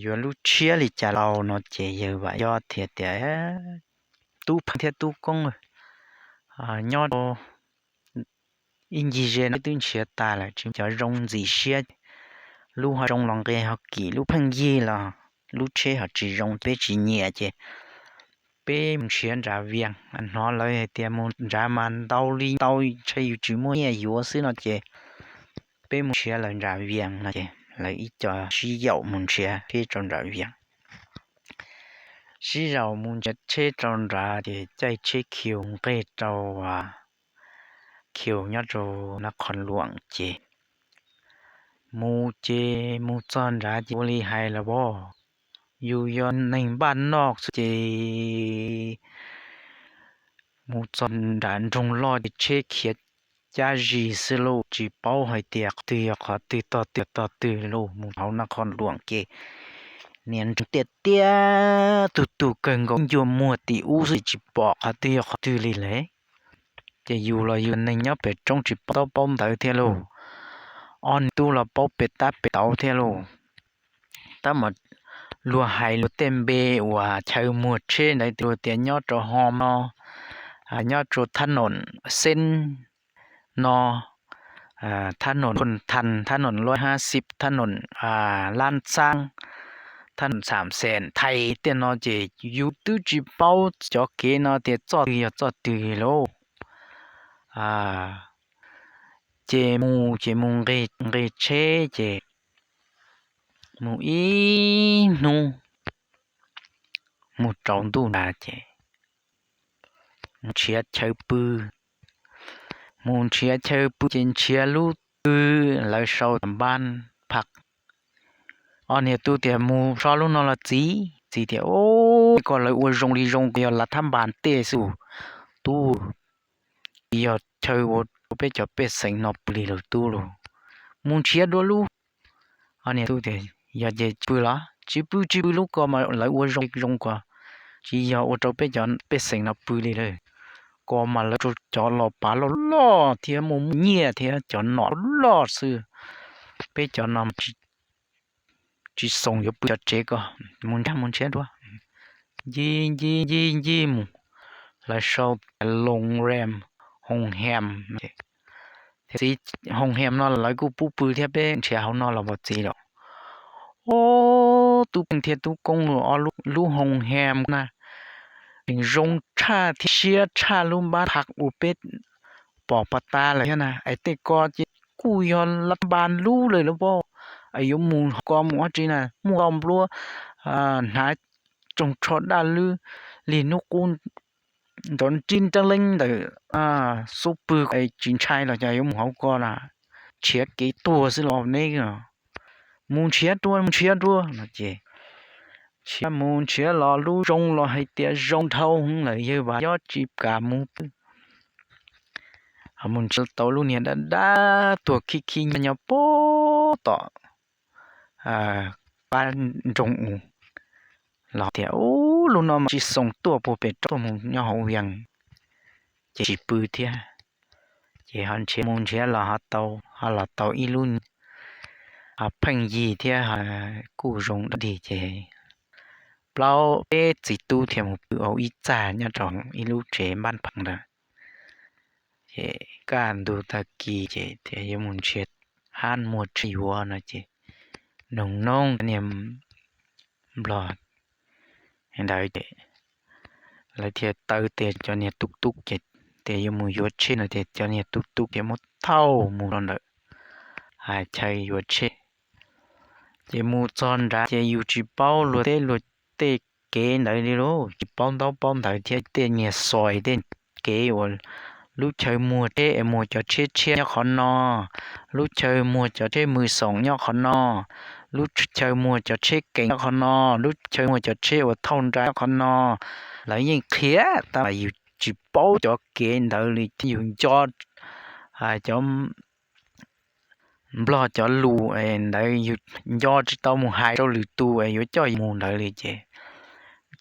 yuav lub tshiab li cas los no ces yawg Vam Yob thiaj tias, tub pheej thiab tub koob, nyob rau ib ncig ze no twb nrhiav tas lawm, tsis muaj cov zoo ntxim siab. Lub ho zoo los nqe ho kim, lub pheej yig los lub tsheb ho tsis zoo, peb tsis nyiam ces peb mus nrhiav nram Vias. Hnov lawv hais tias mus nrad mas ntau li ntau, ntshai yus tsis muaj nyiaj yuav xwb no ces peb mus nrhiav lawv nram Vias no ces lawv ib co sib yaum mus nrhiav tsheb rau nram Vias. Sib yaum mus nrhiav tsheb rau nrad ces caij tsheb khiu nqeg rau khiu nyob rau Nab Qhov Luam ces mus ces mus txog nrad ces ua li hais lawm as, yus yog neeg npaj noj xwb ces mus txog nram nroog loj ces tsheb khiav cab zis xwb lauj, tsis paub hais tias qhov twg yog qhov twg, tog twg tog twg lauj. Mus hauv Nab Qhov Luam ces niag nroog tiaj tiaj tug tug kawg nkaus, ncua muag tim ub xwb tsis pom qhov twg yog qhov twg li lawm. Ces yus los yus neeg nyob pem roob tsis paub taub paub ntawv thiab lauj, ob niag tub los paub pem tab pem tauv thiab lauj. Tab mas luag hais luag tej npe uas chaw muag tsheb ntawd luag tias nyob rau ho no, nyob rau thab noom xeeb no, thab noom Khuj Thas, thab noom Luaj Hab Xib, thab noom Lab Xaab, thab noom Xam Xeem Thais tej no ces yus twb tsis paub cov kev no tias txoj twg yog txoj twg lauj. Ces mus ces mus nqis tsheb ces mus ib hnub mus rau ntuj nrad ces mus nrhiav chaw pw. Mus nrhiav chaw pw ces nrhiav lub twg lawv sau tias npab phaj. Ob niag tub tias mus so lub no los txiv. Txiv tias, o, koj lawv ua zoo li zoo, yog lav thab npas tej xwb tub, tsis yog chaw ua rau peb cov pej xeem no pw li lauj tub lauj. Mus nrhiav dua lub. Ob niag tub tias, yog ces tsis pw los? Tsis pw, tsis pw, lub ko mas lawv ua zoo zoo ko, tsis yog ua rau peb cov pej xeem no pw li lawm. Ko mas lawv rau cov los pav loj loj thiab muaj muaj nyiaj thiab cov nom loj xwb. Peb cov no tsis xoo yuav pw cov tsev ko. Mus nrhiav, mus nrhiav dua. Ncig ncig ncig ncig mus, lawv sau tias Loos Rees, Hoos Hees. Txiv, Hoos Hees no lawv kuj pub pw thiab, peb nrhiav hauv no los pom txiv lawm. O, tub pheej thiab tub koob, lub Hoos Hees na tseem zoo tshaj thiab siab tshaj lub npab phaj uas peb pom pov tas lawm thiab na. Es tej ko ces kuj yog lav npas lub lawm lauj, es yuav mus hauv ko mus ua tsi na, muaj nplua hnav tsoog tsho daj lwb li hnub qub nrov nrib nreeb leeb ntawm xub pwg, tsis ntshai los cas yuav mus hauv ko na, nrhiav kev tuag xwb los neb. Mus nrhiav dua, mus nrhiav dua no ces nrhiav mus nrhiav los lub zoo los hais tias zoo dhau heev lawm, yawg Vam Yob tsis kam mus pw. Mus nrhiav tau lub niag dab dab tuag khib khib nyob nyob puag tom qab nroog u los tias, ub, lub no mas tsis xoo tuaj puag pem roob tuaj mus nyob hauv Vias, ces tsis pw thiab. Ces ho nrhiav mus nrhiav los ho tau, ho los tau ib lub ho pheej yig thiab kuj zoo dog dig ces plaub peb txiv tub thiaj mus pw ua ib txaj nyob rau ib lub tsev npab phees ntawd. Ces kaj ntug tag kis ces thiaj yuav mus nrhiav hab muag tsheb yuav no ces noog noog niag nplog ntawd ces lawv thiaj taw tias cov niag tub tub ces tias yuav mus yuav tsheb no ces cov niag tub tub ces muab thauj mus rau ntawm chaw yuav tsheb. Ces mus txog nrad ces yus tsis paub luag teb luag tej kev ntawd li lauj, tsis paub ntaub paub ntawv thiab tej niag xois tej kev uas lub chaw muag tsheb es muag cov tsheb tshiab nyob qhov no, lub chaw muag cov tsheb mws xoom nyob qhov no, lub chaw muag cov tsheb kees nyob qhov no, lub chaw muag cov tsheb uas thauj nra nyob qhov no. Lawv yeej qhia tab mas yus tsis paub cov kev ntawd li thiab yus nco cov nplog cov lus ntawd yus nco tsis tau mus hais rau lwm tus es yuav coj yus mus ntawd li ces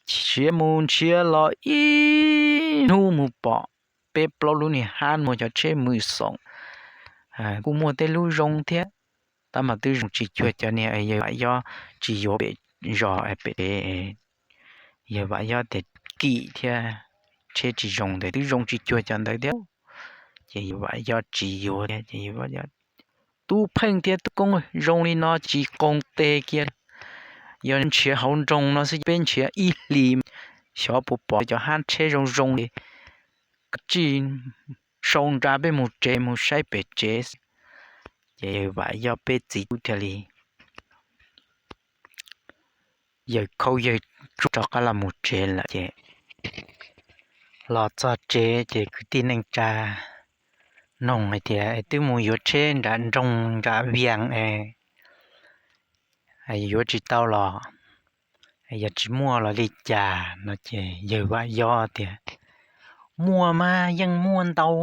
nrhiav mus nrhiav los ib hnub mus pom peb plaub lub niag hab muag cov tsheb mws xoom. Kuj muaj tej lub zoo thiab, tab mas twb zoo tsis cuag cov niag yawg Vam Yob tsis yuav pem zos pem tsev, yawg Vam Yob tias kim thiab tsheb tsis zoo ntawd twb zoo tsis cuag cov ntawd thiab. Ces yawg Vam Yob tsis yuav thiab ces yawg Vam Yob, tub pheej thiab tub koob zoo li no tsis qoos tes kiag, yog nrhiav hauv nroog no xwb peb nrhiav ib hlis xyov puas pom cov hab tsheb zoo zoo li, kav tsij sau nra peb mus tsev mus saib pem tsev. Ces yawg Vam Yob peb txiv tub thiaj li yawg khaub yawg tsuag rov qab los mus tsev lawm ces los txog tsev ces kwv tij neej tsa noog hais tias twb mus yuav tsheb nram nroog nram Vias es yuav tsis tau los, yog tsis muaj los li cas no ces yawg Vam Yob tias muaj mas yeej muaj ntau,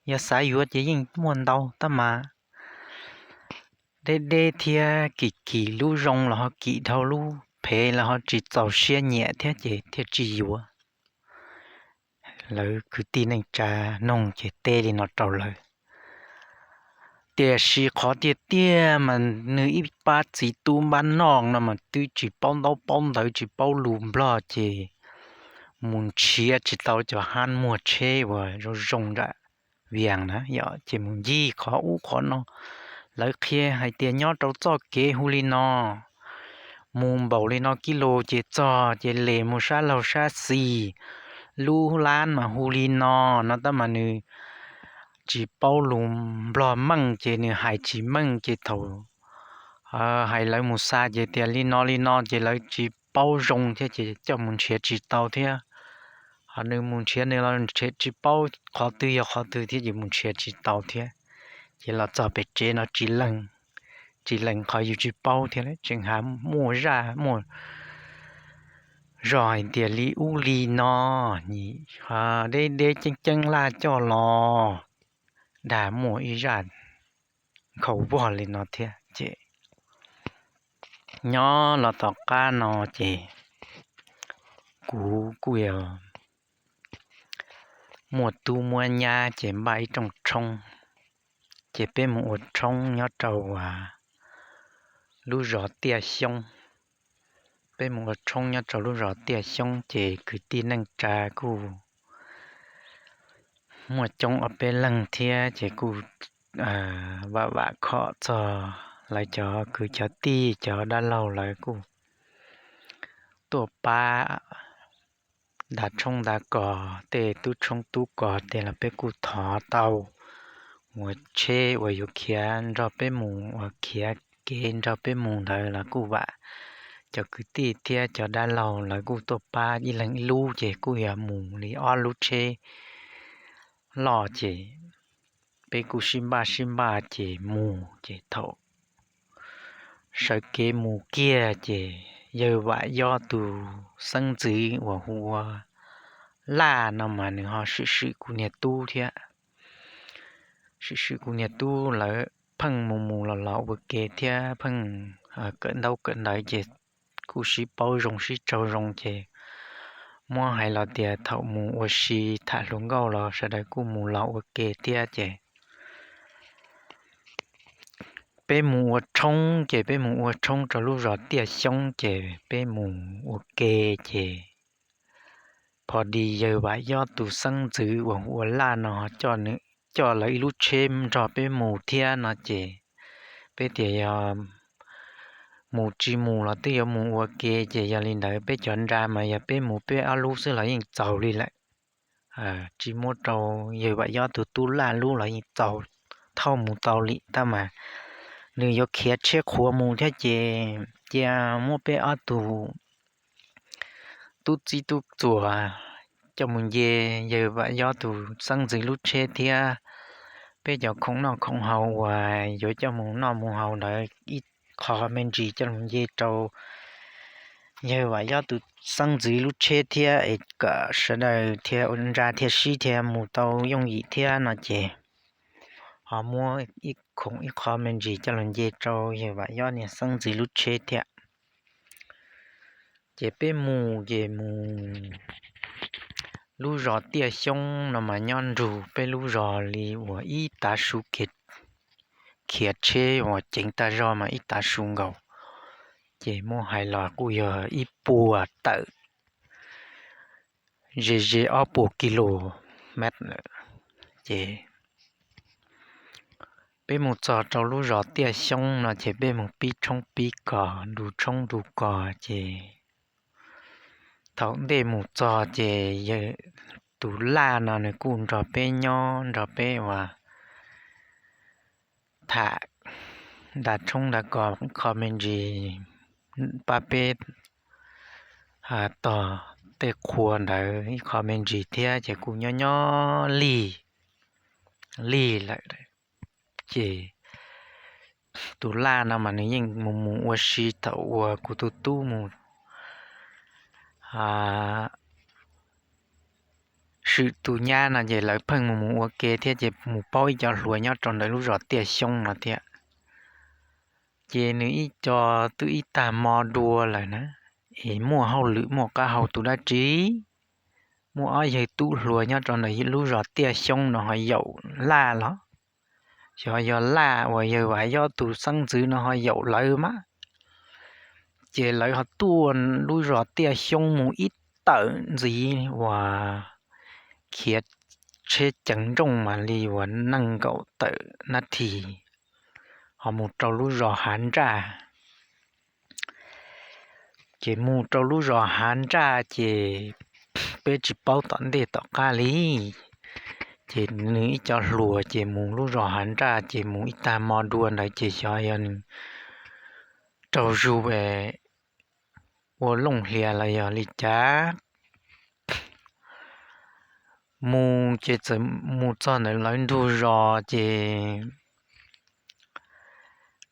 yog xav yuav ces yeej muaj ntau tab mas deb deb thiab kim kim lub zoo los ho kim dhau lub phem los ho tsis txaus siab nyiam thiab ces thiaj tsis yuav. Lawv kwv tij neej tsa noog ces teb li no rau lawv. Tiam sis qhov tiag tiag mas nws ib pab txiv tub npab noj no mas twb tsis paub ntaub paub ntawv tsis paub lus nplog ces mus nrhiav tsis tau cov hab muag tsheb uas zoo zoo nram Vias na yom, ces mus ncig qhov ub qhov no. Lawv qhia hais tias nyob rau txoj kev hu li no, mus npaum li no kib lus ces txog ces les mus sab laug sab xis, lub lab mas hu li no no tab mas nws tsis paub lus nplog meej ces nws hais tsis meej ces thaum hais lawv mus xa ces tias li no li no ces lawv tsis paub zoo thiab ces coj mus nrhiav tsis tau thiab. Ho nws mus nrhiav nws los nrhiav tsis paub qhov twg yog qhov twg thiab ces mus nrhiav tsis tau thiab. Ces los txog pem tsev no tsis lees, tsis lees qhov yus tsis paub thiab tseem hais muaj zaj muaj zog hais tias li ub li no, deb deb ceeb ceeb laj coj los, dag muaj ib zaj nkhaus vog li no thiab ces nyob los tom qab no ces kuv kuj yog muaj tub muaj nyab ces npaj ib rooj tshoob, ces peb mus ua tshoob nyob rau lub zos Tiaj Xyoob. Peb mus ua tshoob nyob rau lub zos Tiaj Xyoob ces kwv tij neej tsa kuj muaj coob ob peb leeg thiab ces kuj vam vam khom txog lawv cov kwv cov tij cov dab laug lawv kuj tuaj pab nta tshoob nta kos, tej tub tshoob tub kos tej los peb kuj thov tau ua tsheb uas yuav khiav nrog peb mus, uas khiav kev nrog peb mus ntawd los kuj vam cov kwv tij thiab cov dab laug lawv kuj tuaj pab ib leeg ib lub ces kuj yog mus li ob lub tsheb loj ces peb kuj sib npaj sib npaj ces mus ces thaum sawv kev mus kiag ces yawg Vam Yob tus xeeb ntxwv uas hu ua Laj no mas nws ho swm swm kuv niag tub thiab. Swm swm kuv niag tub lawv pheej mus mus los los ua ke thiab pheej kawm ntaub kawm ntawv ces kuj sib paub zoo sib tsaug zoo ces muab hais los tias thaum mus ua si tham hluas nkauj los sawv daws kuj mus los ua ke thiab ces peb mus ua tshoob ces peb mus ua tshoob rau lub zos Tiaj Xyoob ces peb mus ua ke ces pho di yawg Vam Yob tus xeeb ntxwv uas hu ua Laj no coj lawv ib lub tsheb nrog peb mus thiab no ces peb tias yog mus tsis mus los twb yuav mus ua ke ces yog li ntawd peb cov nra mas yog peb mus peb ob lub xwb los yeej txaus li lawm. Tsis muab rau yawg Vam Yob tus tub Laj lub los yeej txaus, thauj mus tau li tab mas nws yuav khiav tsheb qhuav mus thiab ces cia muab peb ob tug tub txib tub txuas coj mus nce yawg Vam Yob tus xeeb ntxwv lub tsheb thiab peb cov khoom noj khoom haus uas yuav coj mus noj mus haus ntawd ib qho me ntsis coj mus nce rau yawg Vam Yob tus xeeb ntxwv lub tsheb thiab es kom sawv daws thiaj ua nra thiaj sib thiaj mus tau yooj yim thiab no ces ho muab ib khoom ib qho me ntsis coj los nce rau yawg Vam Yob niag xeeb ntxwv lub tsheb thiab. Ces peb mus ces mus lub zos Tiaj Xyoob no mas nyob nrug peb lub zos li uas ib tav su khiav tsheb uas ceev tag zog mas ib tav su nkaus. Ces muab hais los kuj yog ib puas tawm ze ze ob puas kis lus mev lawm. Ces peb mus txog rau lub zos Tiaj Xyoob no ces peb mus pib tshoob pib kos, nrug tshoob nrug kos ces thaum ntej mus txog ces tus Laj no nws kuj nrog peb nyob nrog peb ua tham nta tshoob nta kos ib qho me ntsis, pab peb tog tej qhua ntawd ib qho me ntsis thiab ces kuj nyob nyob lig lig lawm. Ces tus Laj no mas nws yeej mus mus ua si thaum uas kuv tus tub mus swm tus nyab no ces lawv pheej mus mus ua ke thiab ces mus paub ib co hluas nyob rau ntawm lub zos Tiaj Xyoob no thiab. Ces nws ib co twb ib tag hmo dua lawm na, es muaj hauj lwm muaj qab hau tus dab tsi, muaj ob yawg tub hluas nyob rau ntawm lub zos Tiaj Xyoob no ho yaum Laj los, xyov yog Laj uas yawg Vam Yob tus xeeb ntxwv no ho yaum lawv mas. Ces lawv ho tuaj lub zos Tiaj Xyoob mus ib tawm ntxiv uas khiav tsheb ceev nrooj mas li uas nees nkaum tawm nab thi ho mus rau lub zos Hav Nraj. Ces mus rau lub zos Hav Nraj ces peb tsis paub tom ntej tom qab li. Ces nws ib co hluas ces mus lub zos Hav Nraj ces mus ib tag hmo dua ntawd ces xyov yog nws raug zug ua looj hlias los yog li cas. Mus ces txawm mus txog ntawd lawv ntug zos ces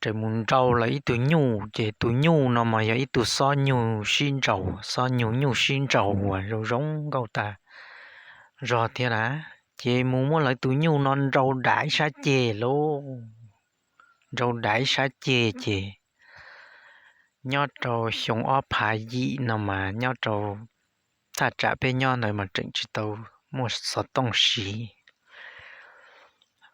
txawm mus nrau lawv ib tug nyuj ces tus nyuj no mas yog ib tug xob nyuj sib nraus, xob nyuj nyuj sib nraus uas zoo zoo nkauj tag zog thiab na. Ces mus muab lawv tus nyuj no nrau dam ib sab ceg lauj, nrau dam ib sab ceg ces nyob rau xyoo ob phav yim no mas nyob rau thaj tsam peb nyob ntawd mas tseem tsis tau muaj xov tooj siv.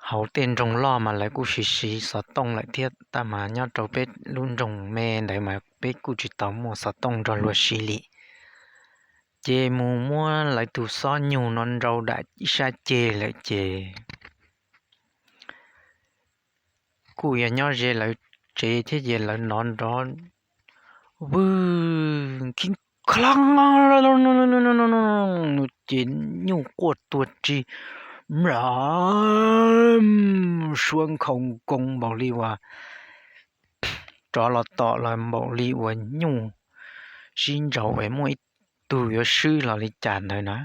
Hauv tej nroog loj mas lawv kuj siv siv xov tooj lawm thiab tab mas nyob rau peb lub nroog me ntawd mas peb kuj tsis tau muaj xov tooj nrog luag siv li. Ces mus muab lawv tus xob nyuj no nrau dam ib sab ceg lawm ces kuj yog nyob ze lawv tsev thiab ces lawv hnov nrov vwj khib khloo ces nyuj quaj tuag ri mlam, suab nkhaus nkoos npaum li uas rov los tom los npaum li uas nyuj sib nraus es muaj ib tug yuav swb los li cas ntawd na.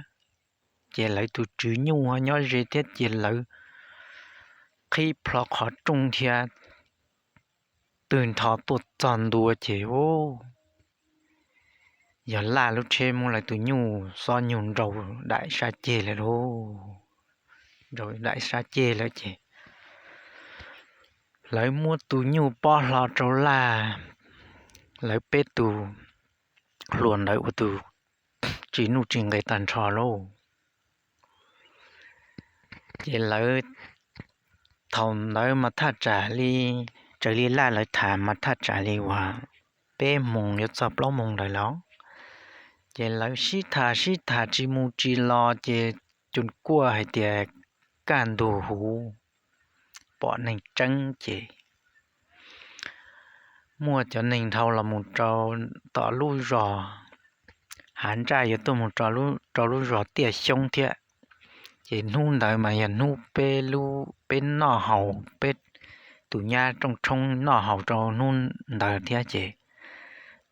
Ces lawv tus tswv nyuj ho nyob ze thiab ces lawv qhib plho qhov rooj thiab twg nrho tuaj txog ntua ces yog Laj lub tsheb muab lawv tus nyuj xob nyuj nrau dam sab ceg lawm lauj, nrau dam sab ceg lawm ces lawv muab tus nyuj pob hlo rau Laj, lawv peb tus hluas ntawd ua tus tsis nuj tsis nqis tag nrho lauj. Ces lawv thaum ntawd mas thaj tsam li raws li Laj lawv tham mas thaj tsam li uas peb moos yuav txog plaub moos ntawd lawm. Ces lawv sib tham sib tham tsis mus tsis los ces Cun Kuaj hais tias kaj ntug huv pom neeg tseeb ces muaj cov neeg dhau los mus rau tom lub zos Hav Ntsaj yuav tuaj mus rau lub zos Tiaj Xyoob thiab. Ces hnub ntawd mas yog hnub peb, peb noj haus, peb tus nyab Rooj Tshoob noj haus rau hnub ntawd thiab ces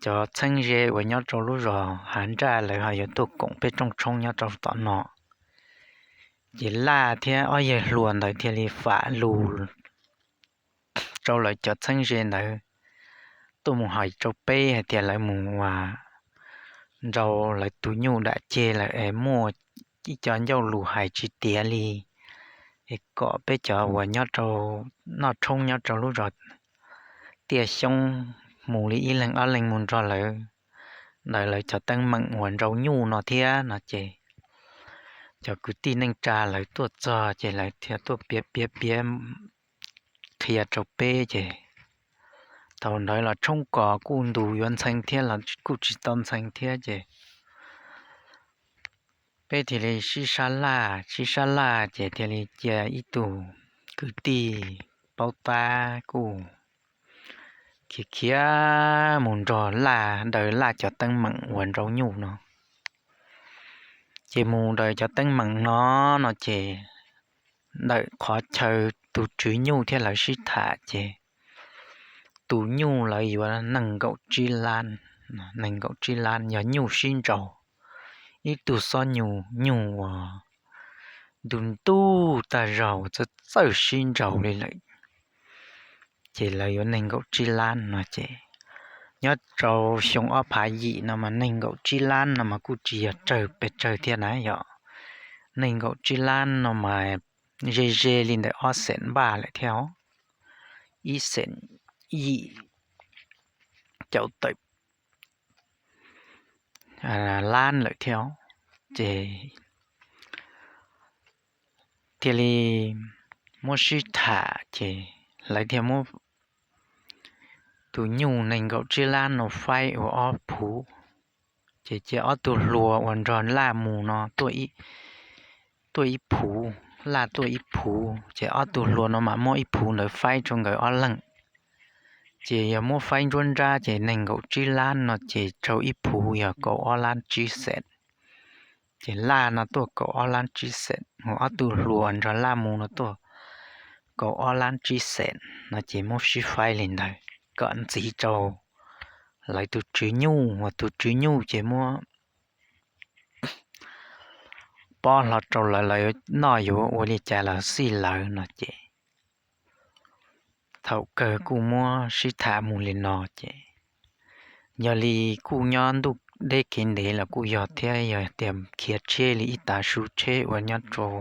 cov txheeb ze uas nyob rau lub zos Hav Ntsaj lawv ho yuav tuaj koom peb Rooj Tshoob nyob rau tom no. Ces Laj thiab ob yawg hluas ntawd thiaj li fam lus rau lawv cov txheeb ze ntawd tuaj mus hais rau peb hais tias lawv mus ua nrau lawv tus nyuj dam ceg lawm es muaj ib co ncauj lus hais tsis tiav li, es kom peb cov uas nyob rau, noj tshoob nyob rau lub zos Tiaj Xyoob mus li ib leeg ob leeg mus nrog lawv ntawm lawv cov teeb meem uas nrau nyuj no thiab no ces cov kwv tij neej tsa lawv tuaj txog ces lawv thiaj tuaj piav piav piav qhia rau peb ces thaum ntawd los tshoob kos kuj ntus yuav ntxhee thiab los kuj tsis tau ntxhee thiab ces peb thiaj li sib sab laj sib sab laj ces thiaj li cia ib tug kwv tij paub tab kuj khiav khiav mus nrog Laj daws Laj cov teeb meem uas nrau nyuj no. Ces mus daws cov teeb meem no no ces ntawm qhov chaw tus tswv nyuj thiab lawv sib tham ces tus nyuj lawv yuav nees nkaum tsib lab, nees nkaum tsib lab yog nyuj sib nraus, ib tug xob nyuj, nyuj uas ntu ntuj tag zog uas txawj txawj sib nraus li lawm ces lawv yuav nees nkaum tsib lab no ces nyob rau xyoo ob phav yim no mas nees nkaum tsib lab no mas kuj tsis yog tsawg pes tsawg thiab na yom. Nees nkaum tsib lab no mas ze ze li ntawm ob xees npaj lawm thiab os, ib xees yim caum tawm lab lawm thiab os. Ces thiaj li muab sib tham ces lawv thiaj muab tus nyuj nees nkaum tsib lab no faib ua ob phuv, ces cia ob tug hluas uas nrog Laj mus no tuaj ib phuv, Laj tuaj ib phuv ces ob tug hluas no mam muab ib phuv ntawd faib rau nkawd ob leeg. Ces yog muab faib nruab nrab ces nees nkaum tsib lab no ces raug ib phuv yog kaum ob lab tsib xees. Ces Laj no tuaj kaum ob lab tsib xees, mus ob tug hluas nrog Laj mus no tuaj kaum ob lab tsib xees no ces muab sib faib li ntawd kom ntxiv rau lawv tus tswv nyuj, uas tus tswv nyuj ces muab pob hlo rau lawv, lawv noj yuav ua li cas los xij lawv no ces thaum kawg kuj muab sib tham mus li no ces yog li kuj nyob ntuj deb kev ntev los kuj yog thiab, yog tias khiav tsheb li ib tav su tsheb uas nyob rau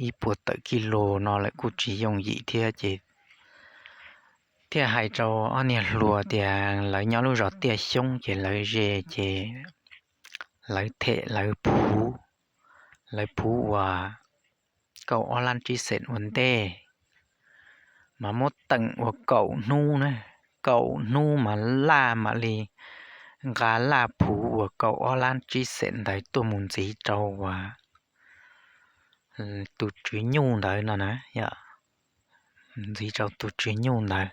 ib puas tawm kis lus no lawm kuj tsis yooj yim thiab ces thiaj hais rau ob niag hluas tias lawv nyob lub zos Tiaj Xyoob ces lawv ze ces lawv them lawv phuv, lawv phuv uas kaum ob lab tsib xees ua ntej, mas muab teem ua kaum hnub na, kaum hnub mas Laj mam li nqa Laj phuv uas kaum ob lab tsib xees ntawd tuaj mus ntxiv rau uas tus tswv nyuj ntawd no na, ntxiv rau tus tswv nyuj ntawd.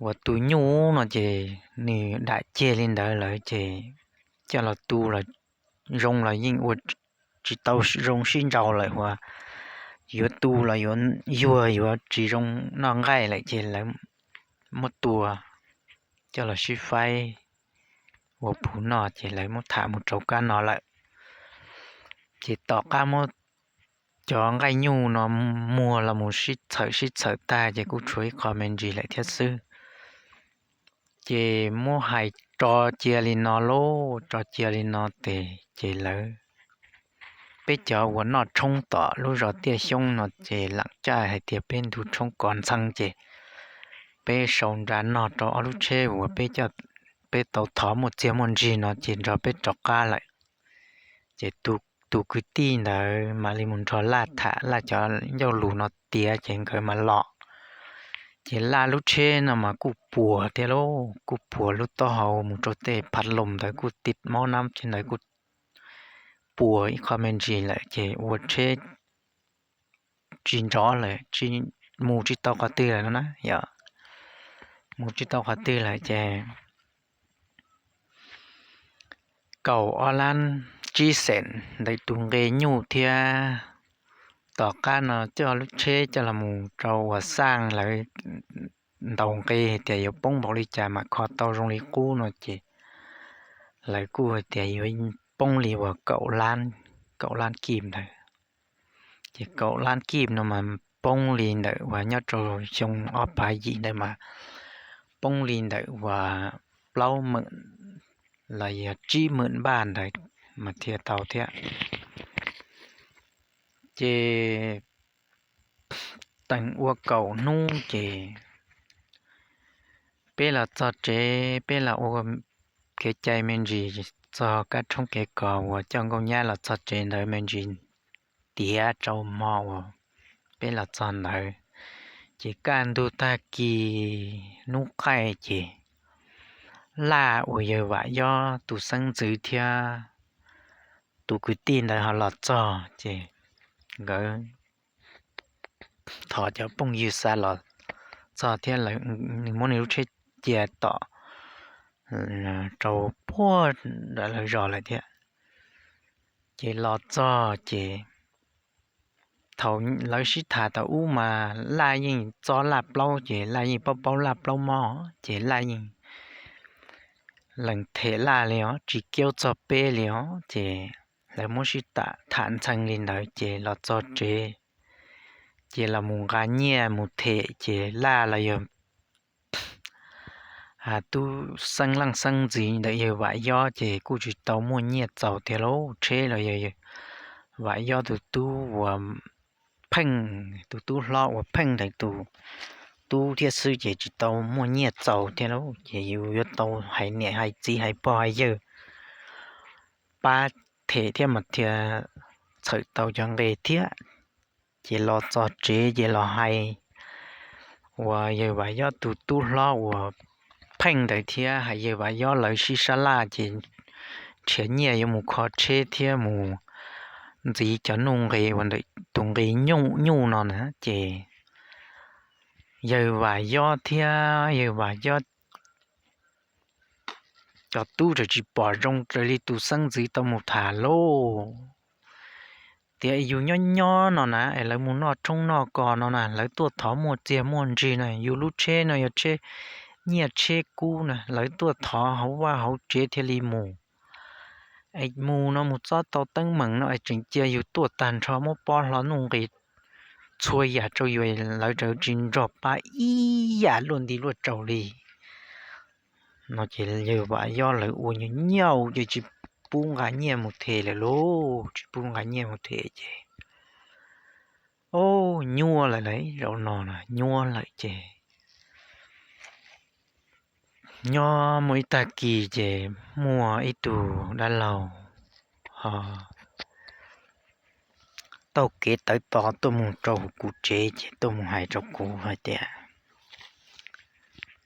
Uas tus nyuj no ces nws dam ceg li ntawd lawm ces coj los tu los zoo los yeej ua tsis tau zoo sib nraus lawm, uas yuav tu los yuav yuag yuav tsis zoo noj nqaij lawm ces lawv muab tua coj los sib faib ua phuv noj ces lawv muab tham mus rau kab no lawm. Ces tom qab muab cov nqaij nyuj no muag los mus sib txhawm sib txhawm tag ces kuj tshuav ib qho me ntsis lawm thiab xwb. Ces muab hais tso cia li no lauj, tso cia li no tes ces lawv, peb cov uas noj tshoob tom lub zos Tiaj Xyoob no ces lam caj hais tias peb ntu tshoob kos ntxhee ces peb sau nra nog rau ob lub tsheb uas peb, peb tau thov muaj txiag muaj ntsig no ces nrog peb rov qab lawm. Ces tus kwv tij ntawd mam li mus nrog Laj tham, Laj cov ncauj lus no tiav ces nkawd mam los. Ces Laj lub tsheb no mas kuj puas thiab lauj, kuj puas lub taub hau mus rau tej phav loos ntawd kuj ti mob nab tsheb ntawd kuj puas ib qho me ntsis lawm ces ua tsheb tsis nrov lawm, mus tsis tau qhov twg lawm no na yom. Mus tsis tau qhov twg lawm ces kaum ob lab tsib xees ntawm tus nqe nyuj thiab. Tom qab no coj lub tsheb coj los mus rau uas xaj lawv ntaus nqe hais tias yuav poob npaum li cas mam kho tau zoo li qub no ces lawv kuj hais tias yuav poob li uas kaum lab kib ntawd. Ces kaum lab kib no mas poob li ntawm uas nyob rau xyoo ob phav yim ntawd mas poob li ntawm uas plaub meem los yog tsib meem npaj ntawd mas thiaj tau thiab. Ces teem ua kaum hnub ces peb los txog tsev, peb los ua kev cai me ntsis txog kab tshoob kev kos uas coj nkauj nyab los txog tsev ntawd me ntsis tiav rau hmo uas peb los txog ntawd. Ces kaj ntug tag kis hnub qaij ces Laj uas yawg Vam Yob tus xeeb ntxwv thiab tus kwv tij ntawd ho los txog ces nkawd thov cov phooj ywg xa los txog thiab nws muab nws lub tsheb cia tom rau puag nram lawv zos lawm thiab. Ces los txog ces thaum lawv sib tham thaum ub mas Laj yeej txob Laj plaub ces Laj yeej paub paub Laj plaub mob ces Laj yeej lees them Laj li os, tsis kiab txog peb li os. Ces lawv muab sib tham ntxhee li ntawd ces los txog tsev ces los mus nqa nyiaj mus them ces Laj los yog tub xeeb leej xeeb ntxwv ntawm yawg Vam Yob ces kuj tsis tau muaj nyiaj txaus thiab lauj. Tsheb los yog Vam Yob tus tub uas pheej, tus tub hlob uas pheej ntawm tus tub thiab xwb ces tsis tau muaj nyiaj txaus thiab lauj. Ces yus yuav tau hais niam hais txiv hais pog hais yawg pab them thiab mas thiaj txhawm tau cov nqe thiab. Ces los txog tsev ces los hais uas yawg Vam Yob tus tub hlob uas pheej ntawd thiab hais yawg Vam Yob lawv sib sab laj ces nrhiav nyiaj yuav mus kho tsheb thiab mus ntxiv cov nuj nqis uas ntawm tus nqi nyuj no na ces yawg Vam Yob thiab yawg Vam Yob cov tub txawm tsis pom zoo raws li tus xeeb ntxwv tau mus tham lauj. Tias yus nyob nyob no na es lawv mus noj tshoob noj kos no na, lawv tuaj thov muaj txiag muaj ntsig na, yus lub tsheb no yog tsheb nyiaj tsheb kub na, lawv tuaj thov hauv vaj hauv tsev thiaj li mus. Es mus no mus txob tau teeb meem no es tseem cia yus tuaj tag nrho muab pob hlo nuj nqis txhua yam rau yus, lawv tsis nrog pab ib yam luaj nti luaj tsaus li. No ces yawg Vam Yob lawv ua nyuaj nyuaj ces tsis pub nqa nyiaj mus them lawm lauj, tsis pub nqa nyiaj mus them ces, o, nyuaj lawm lauj, zaum no nyuaj lawm ces nyob muaj ib tag kis ces muaj ib tug dab laug ho taug kev tawv to tuaj mus rau kuv tsev ces tuaj mus hais rau kuv hais tias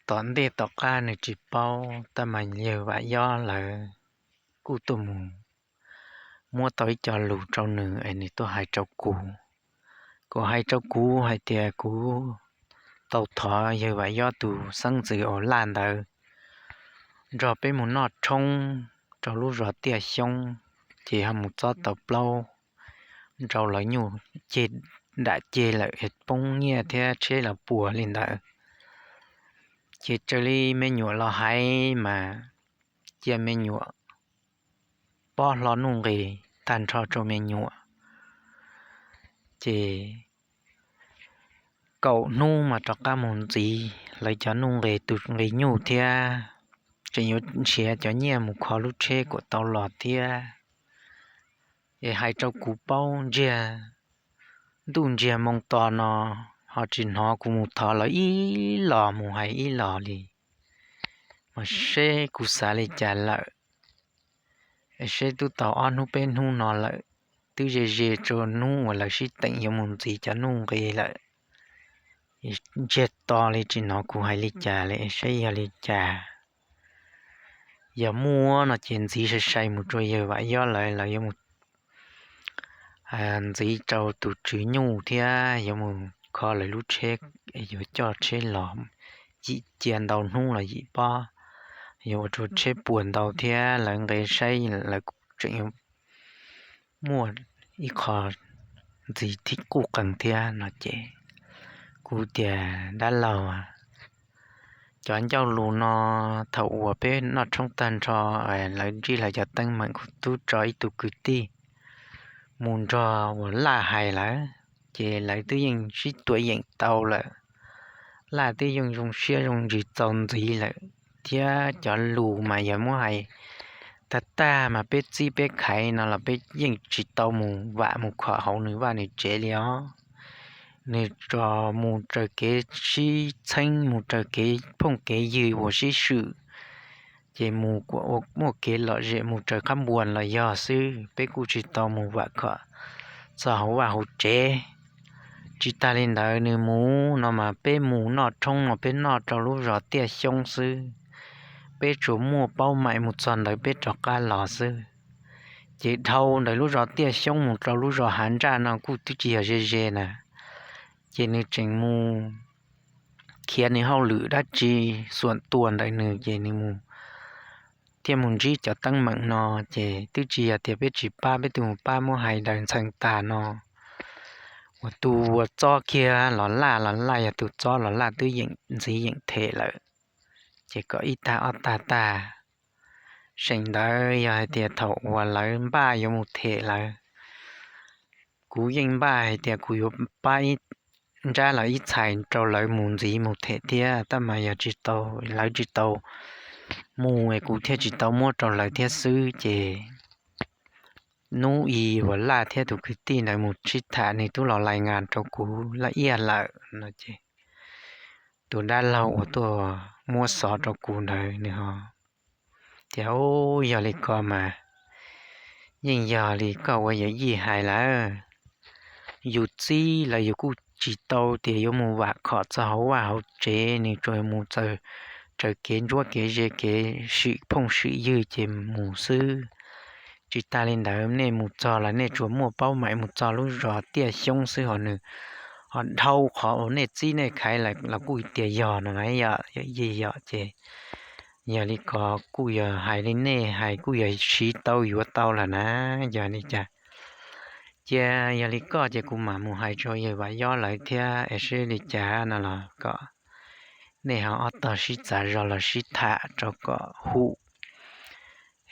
tom ntej tom qab nws tsis paub tab mas yawg Vam Yob lawv kuj tuaj mus muab tau ib co lus rau nws es nws tuaj hais rau kuv. Kuv hais rau kuv hais tias kuv tau thov yawg Vam Yob tus xeeb ntxwv uas Laj ntawd nrog peb mus noj tshoob rau lub zos Tiaj Xyoob, ces ho mus txob tau plaub nrau lawv nyuj ceg nram ceg lawm poob nyiaj thiab tsheb los puas li ntawd. Ces raws li me nyuam los hais mas cia me nyuam pob hlo nuj nqis tag nrho rau me nyuam. Ces kaum hnub mas rov qab mus ntxiv lawv cov nuj nqis tus nqi nyuj thiab tseem yuav nrhiav cov nyiaj mus kho lub tsheb kom tau los thiab. Es hais rau kuv paub ntsiag ntuj ntsiag moo to no ho tsis hnov kuv mus thov lawv ib los mus hais ib los li. Mas seb kuv xav li cas lawm, seb twb tau ob hnub peb hnub no lawm, twb ze ze rau hnub uas lawv sib teem yuav mus ntxiv cov nuj nqis lawm. ntsiag to li tsis hnov kuv hais li cas li, saib yog li cas. Yog muaj no ces ntxiv sai sai mus rau yawg Vam Yob lawv, lawv yuav mus ntxiv rau tus tswv nyuj thiab yuav mus kho lawv lub tsheb, yuav coj tsheb los yim cia ntau hnub los yim pob, yuav ua rau tsheb puas ntau thiab lawv nqe saib lawv tseem muaj ib qho ntxiv thib quj qees thiab no ces kuv tias dab laug, cov ncauj lus no thaum uas peb noj tshoob tag nrho, lawv ntsib lawv cov teeb meem kuv twb tso ib tug kwv tij mus nrog uas Laj hais lawm, ces lawv twb yeej sib tuam yeem tau lawm. Laj twb yeej zoo siab zoo ntsws txaus ntxiv lawm, thiab cov lus mas yog muab hais tag tag mas peb txib peb khaiv no los peb yeej tsis tau mus vam mus khom hauv nws vaj nws tsev li os. Nws tsuas mus raws kev sib txheeb, mus raws kev phooj kev ywg uas sib swm, ces mus muaj kev lom zem mus raws qab npuas los yog xwb, peb kuj tsis tau mus vam khom txog hauv vaj hauv tsev. Tsis tas li ntawd nws mus no mas peb mus noj tshoob no peb noj rau lub zos Tiaj Xyoob xwb, peb tsuas muaj paub maim mus txog ntawd peb rov qab los xwb. Ces dhau ntawm lub zos Tiaj Xyoob mus rau lub zos Hav Ntsaj no kuj twb tsis yog ze ze na, ces nws tseem mus khiav nws hauj lwm dab tsi xuam tua ntawm nws ces nws mus thiaj mus ntsib cov teeb meem no, ces twb tsis yog tias peb tsis pab, peb twb mus pab muab hais daws ntxhee tas no. Uas tus uas txob kiag los Laj, los Laj yog tus txob los Laj twb yeem ntxiv yeem them lawm, ces kom ib tag ob tag tag. Seem ntawd yog hais tias thaum uas lawv npaj yuav mus them lawv, kuv yeej npaj hais tias kuv yuav pab ib nrab los ib txhais rau lawv mus ntxiv mus them thiab, tab mas yog tsis tau, lawv tsis tau mus es kuv thiaj tsis tau muab rau lawv thiab xwb. Ces hnub i uas Laj thiab tus kwv tij ntawd mus sib tham nws twb los lais ngas rau kuv laj iaj lawm no ces tus dab laug uas tuaj muab xov rau kuv ntawd nws ho tias, Ub, yog li ko mas yeej yog li koj ua yawm yij hais lawm. Yus txib lawv yus kuj tsis tau tias yuav mus vam khom txog hauv vaj hauv tsev, nws tsuas mus txawm raws kev ntsuab kev ze kev swm phooj swm ywg ces mus xwb. Tsis tas li ntawd nej mus txog los nej tsuas muaj paub maim mus txog lub zos Tiaj Xyoob xwb, ho nws ho dhau qhov uas nej txib nej khaiv lawm los kuj tias yog no na, yog yawm yij yom. Ces yog li ko kuj yog hais li nej hais kuj yog siv tau yuav tau lawm na, yog li cas. Cia yog li koj ces kuv mam mus hais rau yawg Vam Yob lawv thiab es seb li cas no los kom nej ho ob tog sib txav zog los sib tham rau kom hum,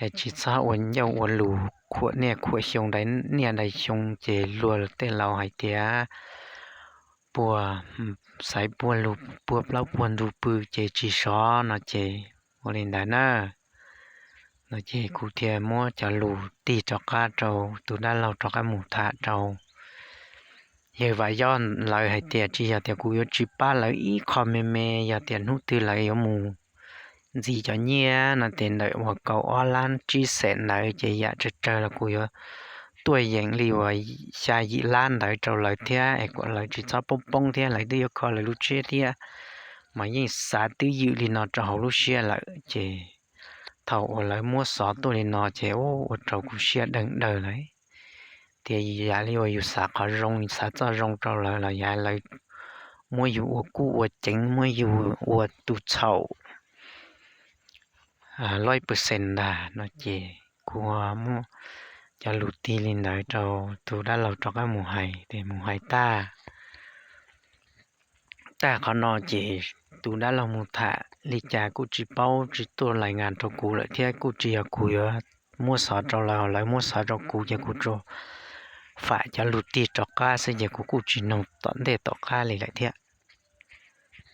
es tsis txhob ua ncauj ua lus khuam niaj khuam xyoo daim niaj daim xyoo ces luag tej laus hais tias puag xaiv puag lug puag plaub puag ntug pw ces tsis sov no ces ua li ntawd na. No ces kuv thiaj muab cov lus tig rov qab rau tus dab laug rov qab mus tham rau yawg Vam Yob lawv hais tias tsis yog tias kuv yuav tsis pab lawv ib qho me me, yog tias hnub twg lawv yuav mus ntxiv cov nyiaj no ces ntawm uas kaum ob lab tsib xees ntawd ces yam tsawg tsawg los kuv yuav tuaj yeem li uas xya yim lab ntawd rau lawv thiab es kom lawv tsis txhob poob poob thiab lawv twb yuav kho lawv lub tsheb thiab. Mas yeej xav twb ywm li no rau hauv lub siab lawm ces thaum uas lawv muab xov tuaj li no ces ua rau kuv siab deeg daws lawm. Tias yam li uas yus xav qhov zoo, xav txoj zoo rau lawv los yog lawv muab yus ua kub ua ceev, muab yus ua tus txhaum loib pawxees ntag no ces kuv muab cov lus tig li ntawd rau tus dab laug rov qab mus hais, ces mus hais tag tag qhov no ces tus dab laug mus tham li cas kuj tsis paub tsis tuaj lais ngas rau kuv lawm thiab kuj tsis yog kuv yuav muab xov rau lawv, lawv muab xov rau kuv ces kuv tsuas fam cov lus tig rov qab xwb ces kuv kuj tsis noog tom ntej tom qab li lawm thiab.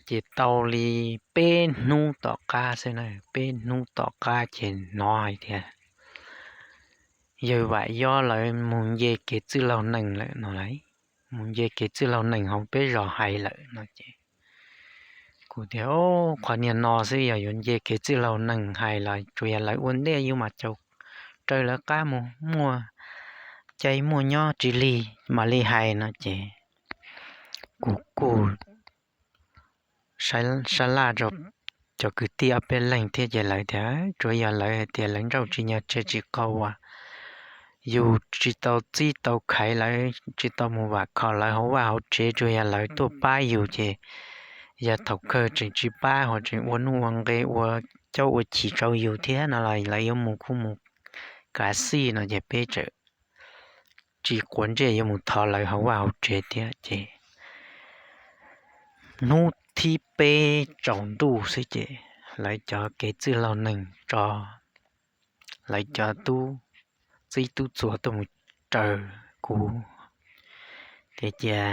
Ces tau li peb hnub tom qab xwb na, peb hnub tom qab ces hnov hais tias yawg Vam Yob lawv mus nce kev txwj laug nees lawm no lauj, mus nce kev txwj laug nees hauv peb zos hais lawm no ces kuv tias, Qhov niag no xwb yog yuav nce kev txwj laug nees hais los tsuas yog lawv ua ntej yus mam caum raws lawv qab mus, muaj cai muaj nyob tsis lig mam li hais no ces kuv kuj sab laj rau cov kwv tij ob peb leeg thiab ces lawv tias tsuas yog lawv hais tias lawv nrauj tsis nyog tseg tsis qaug uas yus tsis tau txib tau khaiv lawv tsis tau mus vam khom lawv hauv vaj hauv tsev, tsuas yog lawv tuaj pab yus ces yog thaum kawg tseem tsis pab ho tseem ua nuj ua nqe ua caub ua chim rau yus thiab no los lawv yuav mus kuj mus kav xij no ces peb tseem tsis quav ntsej yuav mus thov lawv hauv vaj hauv tsev thiab ces hnub thib peb tsaus ntuj xwb ces lawv cov kev txwj laug neeg tso lawv cov tub txib tub txuas tuaj mus raws kuv tias cia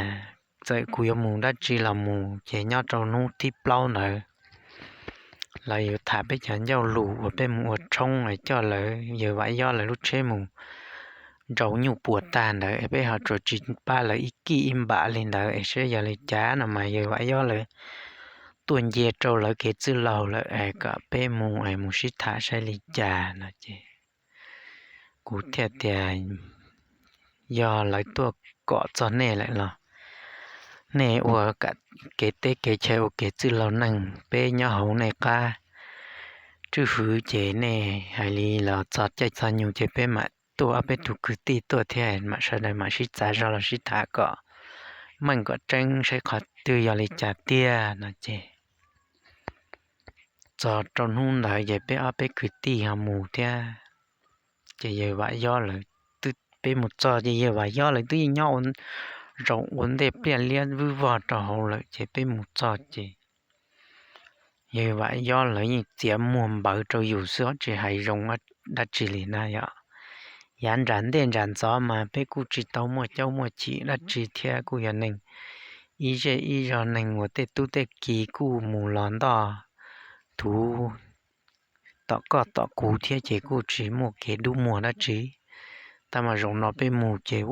txawm kuv yuav mus dab tsi los mus ces nyob rau hnub thib plaub ntawd lawv yuav tham peb cov ncauj lus uas peb mus ua tshoob es coj lawv yawg Vam Yob lawv lub tsheb mus nrau nyuj puas tag ntawd es peb ho tsuas tsis pab lawv ib kij ib npam li ntawd es saib yog li cas no mas yawg Vam Yob lawv tuaj nce rau lawv kev txwj laug lawm es kom peb mus es mus sib tham saib li cas no ces kuv thiaj tias yog lawv tuaj kom txog nej lawm los nej ua kev teb kev chaw ua kev txwj laug neeg peb nyob hauv nej qab tswj hwv ces nej hais li los txog caij txog nyoog ces peb mam tuaj ob peb tug kwv tij tuaj thiab mam sawv daws mam sib txav zog los sib tham kom meej kom tseeb saib qhov twg yog li cas tiag no ces txog rau hnub ntawd ces peb ob peb kwv tij ho mus thiab ces yawg Vam Yob lawv, peb mus txog ces yawg Vam Yob lawv twb yeej nyob ua zaum ua ntej pliaj liab vwj vog rau hauv lawm ces peb mus txog ces yawg Vam Yob lawv yeej txiav muag npawv rau yus xwb tsis hais zoo dab tsi li na yom. Yav nram ntej nram ntxov mas peb kuj tsis tau muaj caub muaj chim dab tsi thiab kuj yog neeg ib zej ib zog neeg uas tej tub tej ki kuj mus los ntoj thuv tom koj tom kuv thiab ces kuj tsis muaj kev dub muag dab tsi. Tab mas zaum no peb mus ces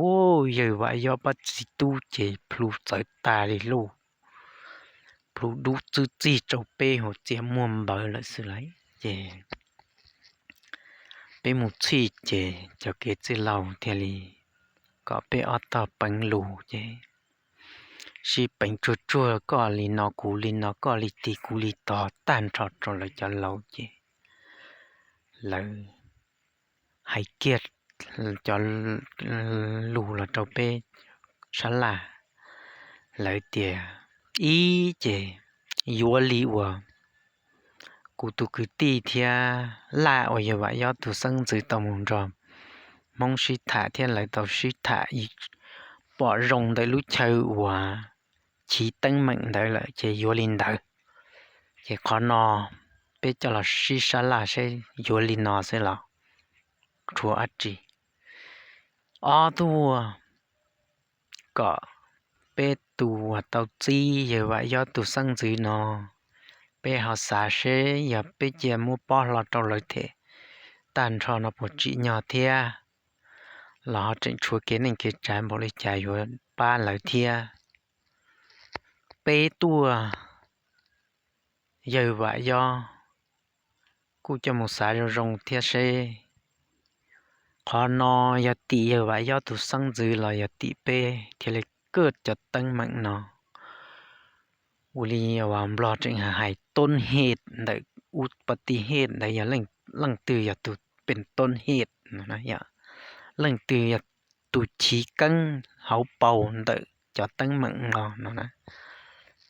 yawg Vam Yob pab txiv tub ces plhu txawv tas li luj, plhu dub txwb txig rau peb hauv txiav muag npawv lawm xwb lauj ces peb mus txhij ces cov kev txwj laug thiaj li kom peb ob tog peev lus ces sib peev tsuag tsuag koj li no kuv li no koj li tig kuv li tog tag nrho rau lawv cov laus ces lawv hais kiag cov lus los rau peb sab laj, lawv tias ib ces yuav li uas kuv tus kwv tij thiab Laj uas yawg Vam Yob tus xeeb ntxwv tau mus nrog Hmoob sib tham thiab lawv tau sib tham pom zoo ntawm lub chaw uas chiv teeb meem ntawd lawm ces yuav li ntawd. Ces qhov no peb coj los sib sab laj seb yuav li no xwb los rhuav dab tsi. Ob tuaj kom peb tus uas tau txib yawg Vam Yob tus xeeb ntxwv no, peb ho xav seb yog peb cia muab pob hlo rau lawv them tag nrho no puas tsim nyog thiab, los ho tseem tshuav kev neej kev tsav npaum li cas yuav pab lawv thiab. Peb tuaj yawg Vam Yob kuj coj mus xav zoo zoo thiab seb qhov no yog tim yawg Vam Yob tus xeeb ntxwv los yog tim peb thiaj li kaj cov teeb meem no. Ua li uas Nplog tseem hais toob hej ntawm ub pa ti hej ntawd yog leej twg yog tus pes toob hej no, leej twg yog tus chiv keeb hauv paus ntawm cov teeb meem no no na.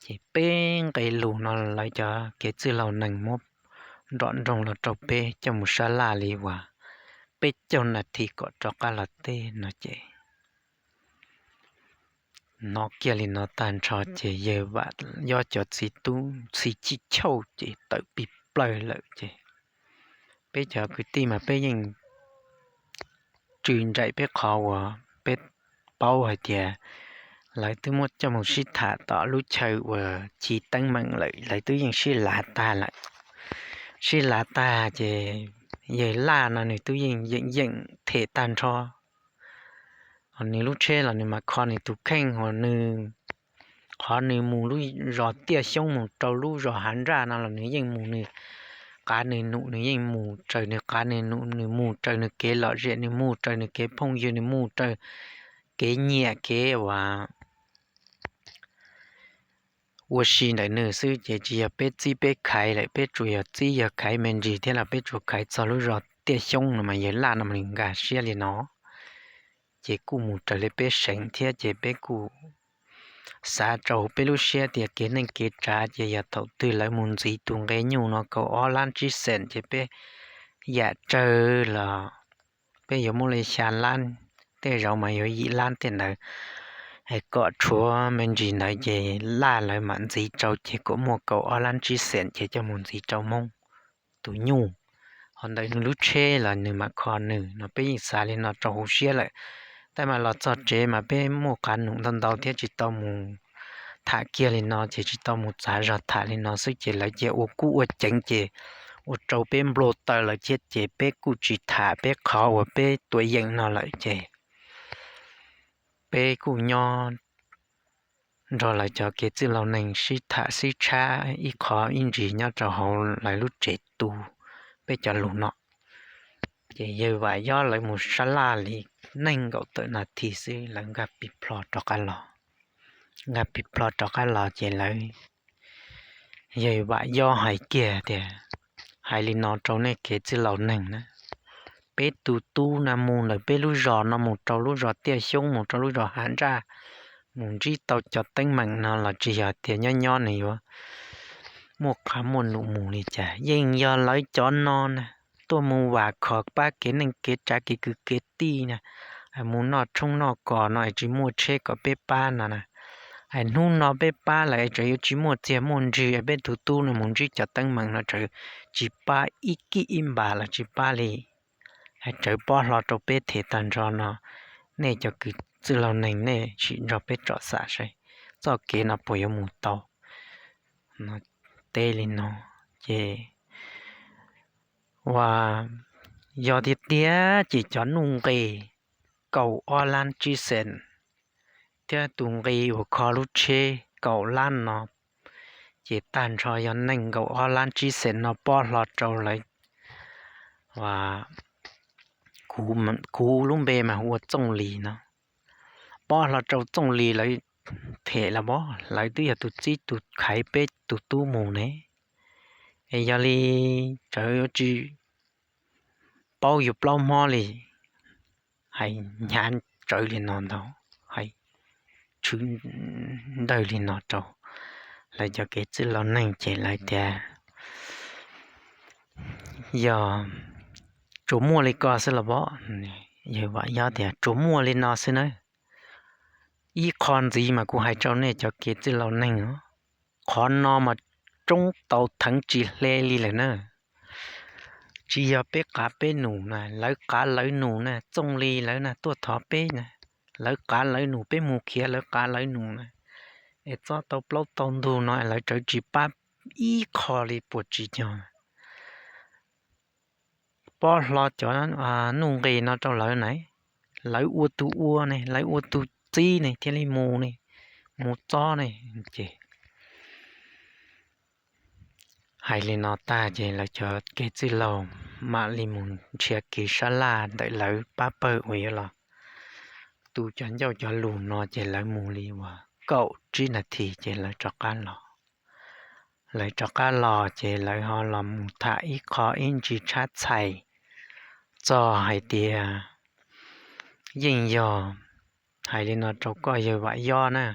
Ces peb nqe lus no lawv cov kev txwj laus neeg muab nrom nroog los rau peb coj mus sab laj li uas peb caug nas this kom rov qab los teb no ces hnov kiag li no tag nrho ces yawg Vam Yob cov txiv tub ntxhi chij chauj ces tawm pig plawg lawm ces peb cov kwv tij mas peb yeej tsw nraim peb qhov uas peb paub hais tias lawv twb muab coj mus sib tham tom lub chaw uas chiv teeb meem lawm, lawv twb yeej sib lav tag lawm. Sib lav tag ces yawg Laj no nws twb yeej yeem yeem them tag nrho. Nws lub tsheb los nws mam kho nws tus kheej, uas nws, qhov nws mus lub zos Tiaj Xyoob mus rau lub zos Hav Nraj no los nws yeej mus, nws qav nws num nws yeej mus, raws nws qav nws num nws mus, raws nws kev lom zem nws mus, raws nws kev phooj ywg nws mus, raws kev nyiam kev uas ua si ntawm nws xwb ces tsis yog peb txib peb khaiv lawm, peb tsuas yog txib yog khaiv me ntsis thiab los peb tsuas khaiv txog lub zos Tiaj Xyoob no mas yawg Laj no nws nkag siab li no. Ces kuj mus raws li peb seev thiab ces peb kuj xav rau peb lub siab tias kev neej kev tsav ces yog thaum twg lawv mus ntxiv tus nqe nyuj no kaum ob lab tsib xees ces peb yam tsawg los peb yuav muaj li xya lab, tej zaum mas yuav yim lab tej ntawd, kom tshuav me ntsis ntawd ces Laj lawv mam ntxiv rau ces kom muaj kaum ob lab tsib xees ces coj mus ntxiv rau Hmoob tus nyuj. Ho ntawm nws lub tsheb los nws mam kho nws no, peb yeej xav li no rau hauv siab lawm. Tab mas los txog tsev mas peb muaj qab num ntau ntau thiab tsis tau mus tham kiag li no ces tsis tau mus txav zog tham li no xwb ces lawv cia ua kub ua ceev ces ua rau peb nplua taw lawm thiab ces peb kuj tsis tham peb qhov uas peb tua yeem no lawm ces peb kuj nyob nrog lawv cov kev txwj laus neeg sib tham sib tshab ib qho ib ntsis nyob rau hauv lawv lub tsev tu peb cov lus no. Ces yawg Vam Yob lawv mus sab laj li nees nkaum tawm nas this xwb lawv nkag pig plho rov qab los. Nkag pig plho rov qab los ces lawv, yawg Vam Yob hais kiag tias, hais li no rau nej kev txwj laus neeg na, peb tus tub na mus ntawm peb lub zos no mus rau lub zos Tiaj Xyoob mus rau lub zos Hav Ntsaj, mus ntsib tau cov teeb meem no los tsis yog tias nyob nyob nws yuav muaj qab muaj num mus li cas. Yeej yog lawv cov no na tuaj mus vam khom pab kev neej kev tsav kev kwv kev tij na, mus noj tshoob noj kos no es tsis muaj tsheb kom peb pab no na. Hnub no peb pab lawm es tseem yuav tsis muaj txiag muaj ntsig, peb tus tub no mus ntsib cov teeb meem no tseem tsis pab ib kib ib npas los tsis pab li. Tsawv pob hlo rau peb them tag nrho no, nej cov kwv txwj laus neeg nej sim nrog peb tsom xam saib txoj kev no puas yuav mus tau. Teb li no ces ua, yog tiag tiag ces cov nuj nqis kaum ob lab tsib xees thiab tus nqi uas kho lub tsheb kaum lab no, ces tag nrho yog nees nkaum ob lab tsib xees no pob hlo rau lawv kuv lub npe mas hu ua Txooj Lis no, pob hlo rau Txooj Lis lawv them los as lawv twb yog tus txib tus khaiv peb tus tub mus ne. Es yog li tsawv yuav tsis paub yuav plaub hmob li, hais hnyav tsawv li no ntag, hais tshwb ntawg li no rau lawv cov kev txwj laus neeg ces lawv tias yog tsuas muaj li ko xwb los as. Yawg Vam Yob tias tsuas muaj li no xwb na. Ib qho ntxiv mas kuv hais rau nej cov kev txwj laus neeg os, qhov no mas tsoob tau theev tsis hle li lawm na. Tsis yog peb qav peb num na, lawv qav lawv num na, Txooj Lis lawv na tuaj thov peb na, lawv qav lawv num, peb mus khiav lawv qav lawv num na, es txob tau plaub tau ntug no lawv tsawv tsis pab ib qho li puas tsis yog pob hlo cov nuj nqis no rau lawv na, lawv ua tus ua ne, lawv ua tus txib ne thiaj li mus ne, mus txob ne. Ces hais li no tag ces lawv cov kev txwj laug mam li mus nrhiav kev sab laj ntawm lawv pab pawg uas yuav los tu cov ncauj cov lus no ces lawv mus li uas kaum tsib nas this ces lawv rov qab los. Lawv rov qab los ces lawv ho los mus tham ib qho ib ntsis tshab txhais txog hais tias yeej yog, hais li no rau koj yawg Vam Yob na,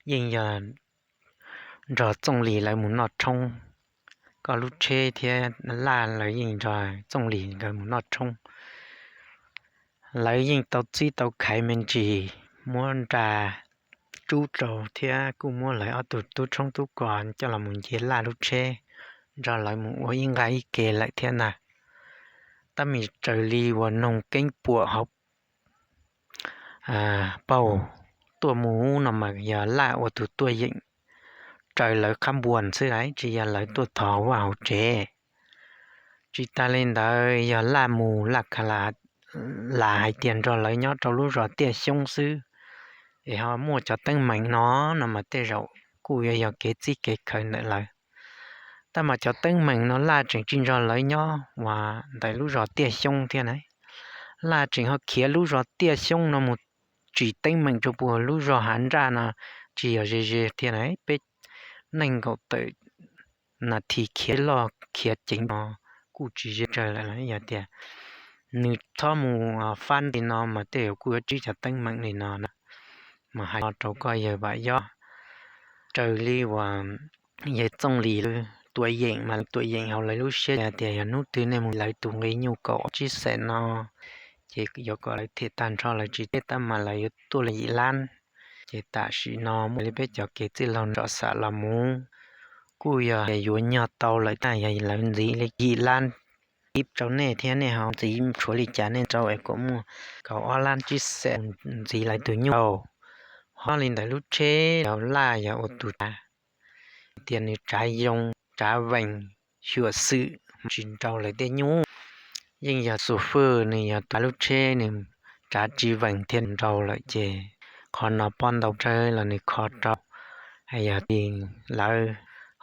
yeej yog nrog Txooj Lis lawv mus noj tshoob, koj lub tsheb thiab Laj lawv yeej nrog Txooj Lis nkawd mus noj tshoob. Lawv yeej tau txib tau khaiv me ntsis, muab nra tsub rau thiab kuj muab lawv ob tug tub tshoob tub kos coj los mus nce Laj lub tsheb nrog lawv mus ua ib nqa ib ke lawm thiab ntag. Tab mis raws li uas noog keeb puam hauv paug tuaj mus no mas yog Laj ua tus tuaj yeem raws lawv qhab npuas xwb las, tsis yog lawv tuaj thov hauv vaj hauv tsev. Tsis tas li ntawd yog Laj mus Laj kha las hais tias nrog lawv nyob rau lub zos Tiaj Xyoob xwb, es ho muaj cov teeb meem no, no mas tej zaum kuj yuav yog kev txib kev khawv ntawm lawv. Tab mas cov teeb meem no Laj tseem tsis nrog lawv nyob uas ntawm lub zos Tiaj Xyoob thiab na. Laj tseem ho khiav lub zos Tiaj Xyoob no mus tsim teeb meem rau puag lub zos Hav Nraj no, tsis yog ze ze thiab na. Peb nees nkaum tawm nas this khiav loj khiav ceev no kuj tsis ze tsawg lawm los yog tias nws txhob mus fab li no mas tej zaum kuj yuav tsib cov teeb meem li no na. Mas hais no rau koj yawg Vam Yob, raws li uas yawg Txooj Lis lawv tuam yeem mas lawv tuam yeem hauv lawv lub siab hais tias yog hnub twg nej mus lawv tus nqi nyuj kaum tsib xees no ces yuav kom lawv them tag nrho lawv tsis teb tab mas lawv yuav tuaj li yim lab. Ces tam sim no muaj li peb cov kev txwj laug tsom xam los mus kuj yog yuav nyog tau lawm tab yog lawv ntxiv li yim lab ib rau nej thiab nej ho ntxiv tshuav li cas nej rau es kom muaj kaum ob lab tsib xees ntxiv lawv tus nyuj. Ho li ntawd lub tsheb yog laj yog ua tus tsav tias nws tsav zoo tsav vees xyuam xwm tsis nrau lawv tej nyuj. Yeej yog xus fwj nws yog tsav lub tsheb nws tsav tsis vees thiaj nrau lawm ces qhov no pob ntau tsawg los nws kho rau. Yog lawv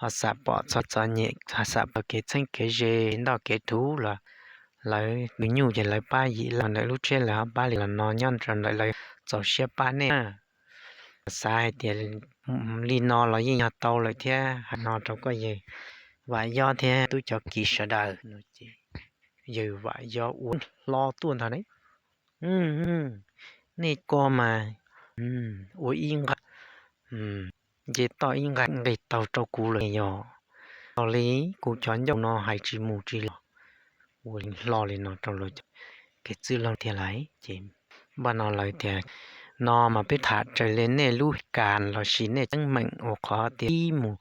ho xam pom txog txom nyem ho xam pom kev txheeb kev ze ntoj kev thuv los lawv tus nyuj ces lawv pab yim laj ntawm lub tsheb lawv ho pab li los no nyob rau ntawm lawv txaus siab pab nej. Xav hais tias li no los yeej yog tau lawm thiab hais no rau koj yawg Vam Yob thiab tub cov kiv sawv daws no ces yawg Vam Yob ua hlo tuaj ntag ne. Nej ko mas ua ib nqag nce toj ib nqag nqis taug rau kuv lawm yog. Tau li kuv cov ncauj no hais tsis mus tsis los. Ua hlo li no rau lawv cov kev txwj laug thiab lawm ces npaj no lawv tias no mas peb tham raws li nej lub kas lossis nej teeb meem ua qhov tias ib mus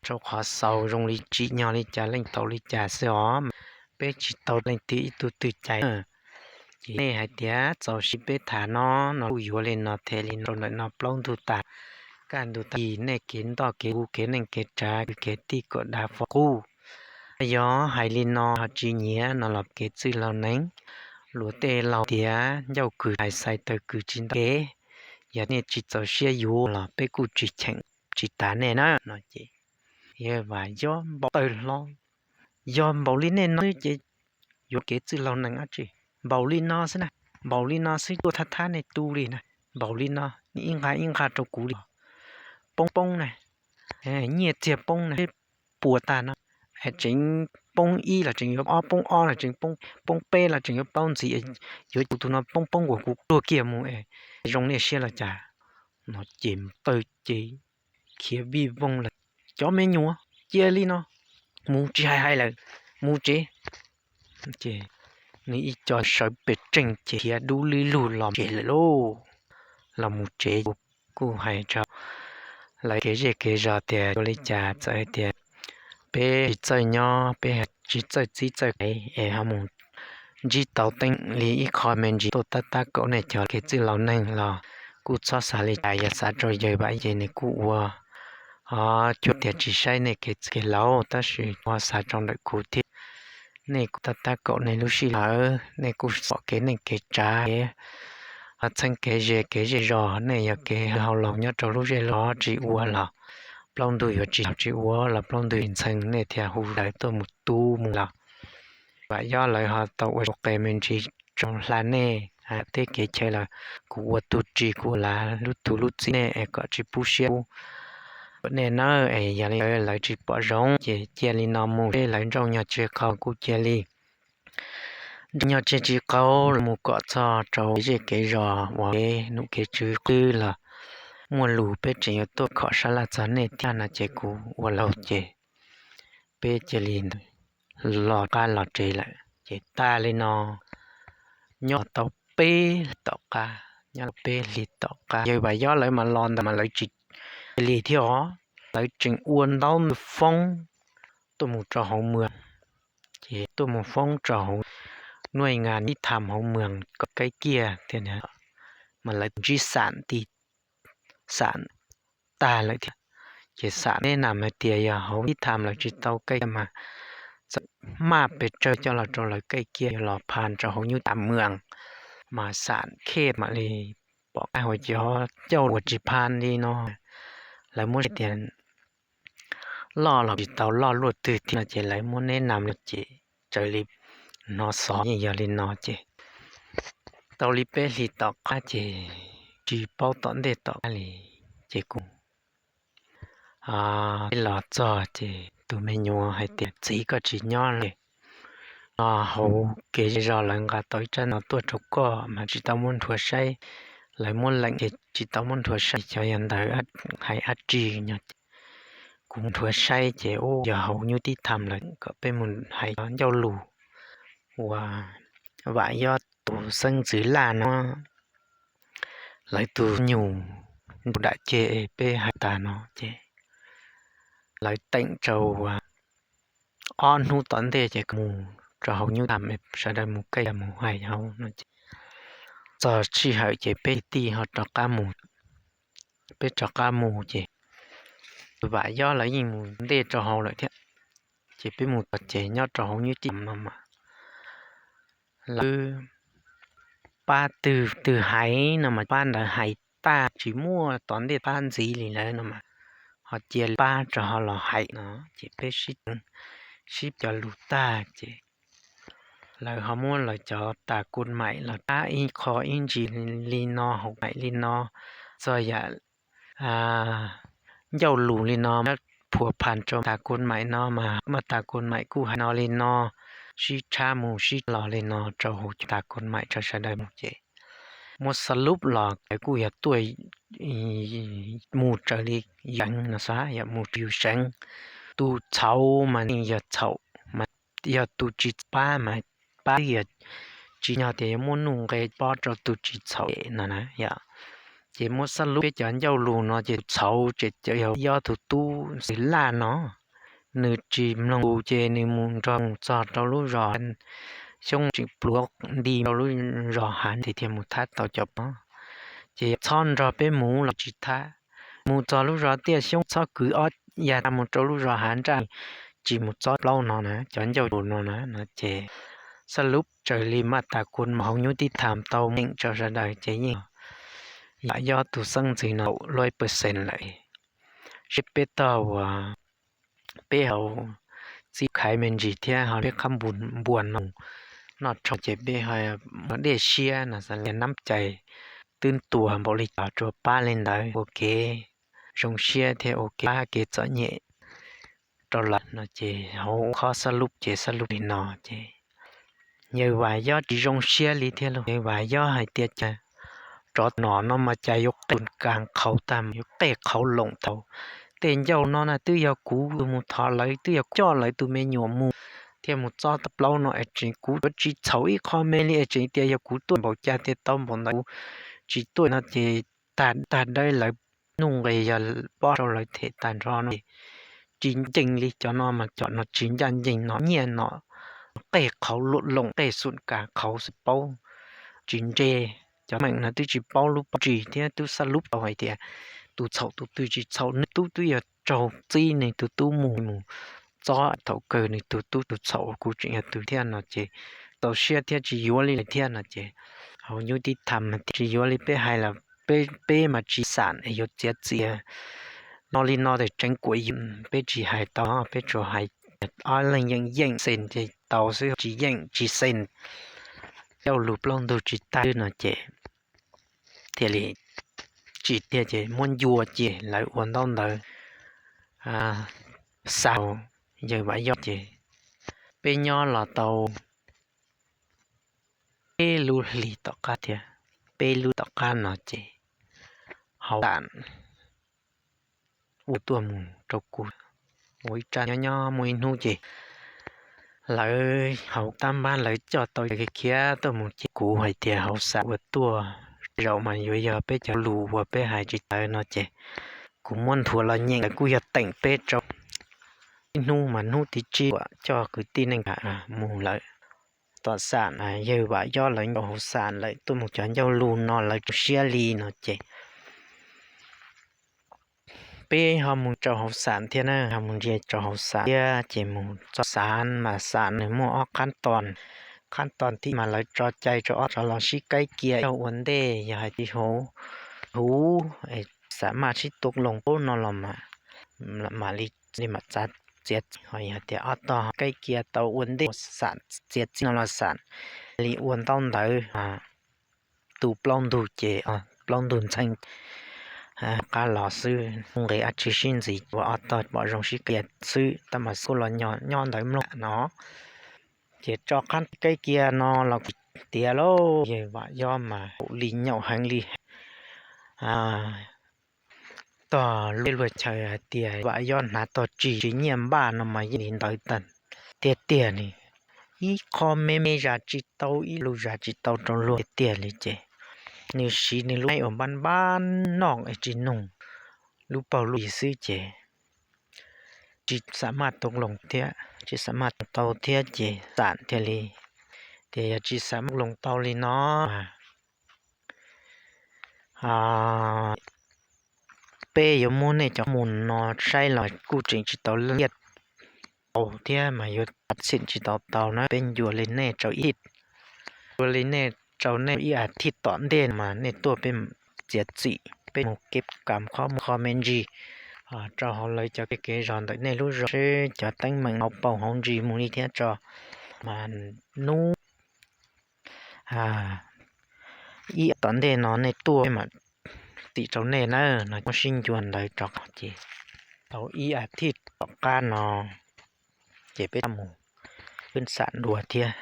rau qhov xaus zoo li tsim nyog li cas leej tau li cas xwb os. Peb tsis tau leej twg ib tug twg cais. Ces nej hais tias txaus siab peb tham no no kuj yuav li no them li no rau ntawm no plaub ntug tas. Kaj ntug tas nej kev ntoj kev hu kev neej kev tsav kev tij kom dav fo qub. Yog hais li no ho tsis nyiam no los kev txwj laug neeg luag tej laug tias ncauj kws hais xais taw kws tsis ntau kev. Yog nej tsis txaus siab yuav los peb kuj tsis cheem tsis tas nej na no ces yawg Vam Yob npau taws hlo. Yog npaum li nej no ces yuav kev txwj laug neeg dab tsi? Npaum li no xwb na, npaum li no xwb tuaj thab thab nej tu li na, npaum li no ib nqag ib nqag rau kuv li. Poob poob na, nyiaj txiag poob na, puas tag no, tseem poob ib los tseem yuav ob, poob ob los tseem poob peb los tseem yuav plaub ntxiv, yuav kuv tus no poob poob uas kuv tuag kiag mus es zoo nej siab los cas? No ces taw ces khiav vij voog lawm. Cov me nyuam, cia li no, mus tsis hais hais lawm, mus tsev. Ces nws ib co sawv pes tsees ces khiav dub lwb lug los tsev lawm lauj. Los mus tsev kuj hais rau lawv kev zej kev zos tias ua li cas txawm hais tias peb tsis txawj nyob, peb tsis txawj txib txawj kev es ho mus ntsib tau teeb li ib qho me ntsis tuaj tab tab kaum nej cov kev txwj laus neeg los kuj txhob xav li cas, yog xav rau yawg Vam Yob ces nws kuj ua ho cuag tias tsis saib nej kev txwj kev laus tab sis ua xav rau ntawm kuv thiab. Nej kuj tab tab kaum nej lub sij hawm, nej kuj pom kev neej kev tsav, ho txheeb kev ze kev zej zos, nej yog kev hauj laus nyob rau lub zej lub zos tsis ua los plaub ntug yuav tsis tsis ua los plaub ntug ntxhee nej thiaj hu lawv tuaj mus tu mus los. Vam Yob lawv ho tau ua qe me ntsis tso hla nej teb kev chaw los kuv ua tug ris kuv ua lav lub tug lub txim nej es kom tsis pub siab pub nej nawb. Es yog li lawv tsis pom zoo ces cia li no mus seb lawv nrauj nyog tseg qhau kuj cia li nrauj nyog tseg tsis qhau los mus kom txog rau zej kev zos uas kev num kev tswv qwb los muaj lus peb tseem yuav tuaj khom sab laj txog nej thiab no ces kuv ua laug ces peb cia li los qab los tsev lawm. Ces tag li no nyob tau peb hlis tom qab, nyob peb hlis tom qab yawg Vam Yob lawv mas los ntawm mas lawv tsis cia li thiab os, lawv tseem ua ntaub ntawv foob tuaj mus rau hauv mwas, ces tuaj mus foob rau hauv nuj ngas ib tham hauv mwas kom kaib kiag thiab, mas lawv ntsib xam ti xam tag lawm thiab. Ces xam neb nam hais tias yog hauv ib tham lawv tsis tau kaib kiag mas txawm maj pes tsawg coj los rau lawv kaib kiag yuav los pha rau hauv nyuj tham mwas, mas xam khej mam li pom qab ua cov cauj uas tsis pha li no. Lawv muab tias loj los tsis tau loj luaj twg thiab no ces lawv muab neb nam los ces raws li hnov xov yeej yog li no ces tau li peb hlis tom qab ces tsis paub tom ntej tom qab li, ces kuv peb los txog ces tus me nyuam hais tias, Txiv, koj tsis nyob li, no hauv kev zej zog lawv nqa tau ib rab no tuaj rau koj mas tsis tau muab nrhuav saib. Lawv muab leem ces tsis tau muab nrhuav saib, xyov yog ntawd hais dab tsi no. Kuv nrhuav saib ces ua yog hauv nyuj tib tham lawm kom peb mus hais cov ncauj lus uas Vam Yob tus xeeb ntxwv Laj no, lawv tus nyuj nrug dam ceg peb hais tas no ces lawv teem rau ob hnub tom ntej ces mus rau hauv nyuj tham, sawv daws mus kaj mus hais hauv no ces txog sij hawm ces peb tij ho rov qab mus. Peb rov qab mus ces Vam Yob lawv yeej mus ntej rau hauv lawm thiab, ces peb mus txog ces nyob rau hauv nyuj tib tham no mas lawv pab twg twg hais no mas pab ntawd hais tag, tsis muaj tom ntej pab ntxiv li lawm no mas ho cia pab rau ho los hais no ces peb sib cov lus tag ces lawv ho muab lawv cov tas kus maim los rab ib qho ib ntsis li no, hauv maim li no, txog yam ncauj lus li no, phua phas rau tas kus maim no mas mas tas kus maim kuj hais no li no, sib tshab mus sib los li no rau hauv tas kus maim rau sawv daws mus ces muab xab lub los lawv kuj yog tuaj mus raws li yeev no xwb, yog mus raws yus seev. Tus txhaum mas yeej yog txhaum, mas yog tus tsis pab mas pab, yog tsis yog tias yuav muaj nuj nqe pob rau tus tsis txhaum no na yom. Ces muab xab lub peb cov ncauj lus no ces txhaum ces yog Yob tus tub ntxwv Laj no, nws tsis mloog kuv ces nws mus nrog mus txog rau lub zos Xyoob tseem pluav nti rau lub zos Hav tias thiaj mus thab tau cov no. Ces yog txhob nrog peb mus los tsis thab, mus txog lub zos Tiaj Xyoob txhob kwv ob yag tag mus rau lub zos Hav nraj, tsis mus txob plaub no na, cov ncauj lus no na no ces xab lub raws li mas tas kus maim hauv nyuj tib tham tau meem rau sawv daws ces yeej Vam Yob tus xeeb ntxwv no luaj ib percent lawm. Seb peb tog uas peb hauv txij khaiv me ntsis thiab ho peb qab npua no noj rho ces peb ho dej siab no xav li nab cai twb tuag npaum li cas rua pab li ntawd ua kev zoo siab thiab ua kev pab kev txom nyem rau lawv no ces hauv qhov xab lub ces xab lub li no ces yawg Vam Yob tsis zoo siab li thiab lauj. Yawg Vam Yob hais tias cas tsov nom no mas cas yuav qej kas qhauv tag, yuav qej qhauv loom thaum tej ncauj no na twb yog kuv mus thov lawv, twb yog coj lawv tus me nyuam mus thiaj mus txob tau plaub no es tseem kuv yuav tsis txhaum ib qho me li es tseem tias yog kuv tuaj npaum cas tias tau npaum ntawd, kuv tsis tuaj no ces tag tag dawb lawv nuj nqis yog pob rau lawv them tag nrho no. Tsis ncees li cov no mas cov no tsis ncaj ncees no nyiaj no qej qhauv luam loom qej xum kas qhauv xwb paub tsis ntse. Cov meem no twb tsis paub lub paub ris thiab twb xab lub tau hais tias tus txhaum tus twg tsis txhaum, nws tub twb yog raug txib nws tus tub mus mus txob thaum kawg nws tus tub tus txhaum kuv tseem yog tus thiab no ces txaus siab thiab tsis yuav li lawm thiab no ces hauv nyuj tib tham tsis yuav li peb hais los peb mas tsis xam es yuav txiav txim no li no ces tseev kuam yim peb tsis hais tau, peb tsuas hais ob leeg yeem yeem xees ces tau xwb, tsis yeem tsis xees, ncauj lus plaub ntug tsis tag no ces thiaj li tsis tiag ces muab ncua ces lawv ua ntaub ntawv xa yawg Vam Yob ces peb nyob los tau peb lub hlis tom qab thiab, peb lub tom qab no ces hauv xam ua tuaj mus rau kuv ua ib tsab nyob nyob muaj ib hnub ces lawv hauv tab npab lawv coj tau khiav tuaj mus ces kuv hais tias hauv xam ua tuaj zaum mas yuav yog peb cov lus uas peb hais tsis tawv no ces kuv muab nthuav los nyeem lawv kuj yog teem peb rau ib hnub mas hnub thib tsib uas coj kwv tij neej mus lawm tom xam yawg Vam Yob lawv nyob hauv xam lawm tuaj mus cov ncauj lus no lawv rau siab li no ces peb ho mus rau hauv xam thiab na, ho mus ntsia rau hauv xam thiab ces mus txog xam mas xam nws muaj ob qhab ton. Qhab ton thib mas lawv tso cai rau ob tsov los sib kaib cia ua ntej yog hais tias huv huv xam maj sib tua loos pub no los mam li mam txav txiav txim ho yog tias ob tog kaib cia tau ua ntej xam txiav txim no los xam li ua ntaub ntawv tu plaub ntug ces plaub ntug ntxhee qab los xwb, nqis dab tsi sib ntxiv ua ob tog pom zoo sib qia xwb, tab mas kuj los nyob ntawd mloog no. Ces tso qab kev kiag no los kuj tiav lauj, yawg Vam Yob mas haum li nyaum heev li. Tog luag chaw hais tias Vam Yob hnav tog tsis tsis nyiaj npaj no mas yeej li ntawd tag tiag tiag li. Ib qho me me zam tsis tau, ib lus zam tsis tau rau luag tiag tiag li ces nws siv nws lub ais uas npab npab noj es tsis nug lub paug lub yig xwb ces tsis xam maj tau loo thiab, tsis xam maj tau thiab ces xam thiaj li tias yog tsis xam maj loo tau li no mas peb yuav muab nej cov mus no saib los kuj tseem tsis tau liaj tau thiab mas yuav txhim tsis tau tau na, peb ncua li nej rau ib, ncua li nej rau nej ib as thiv tom ntej mas nej tuaj peb txiav txim, peb mus kev kam qhov muag qhov me ntsis rau hauv lawv cov kev zog ntawm nej lub zos seb cov teeb meem hauv paus hauv ntsis mus li thiab tso mas hnub ib tom ntej no nej tuaj peb mam txim rau nej na no. Muab sib ncua ntawd rau ces tau ib as thiv tom qab no ces peb mus khwb xam dua thiab.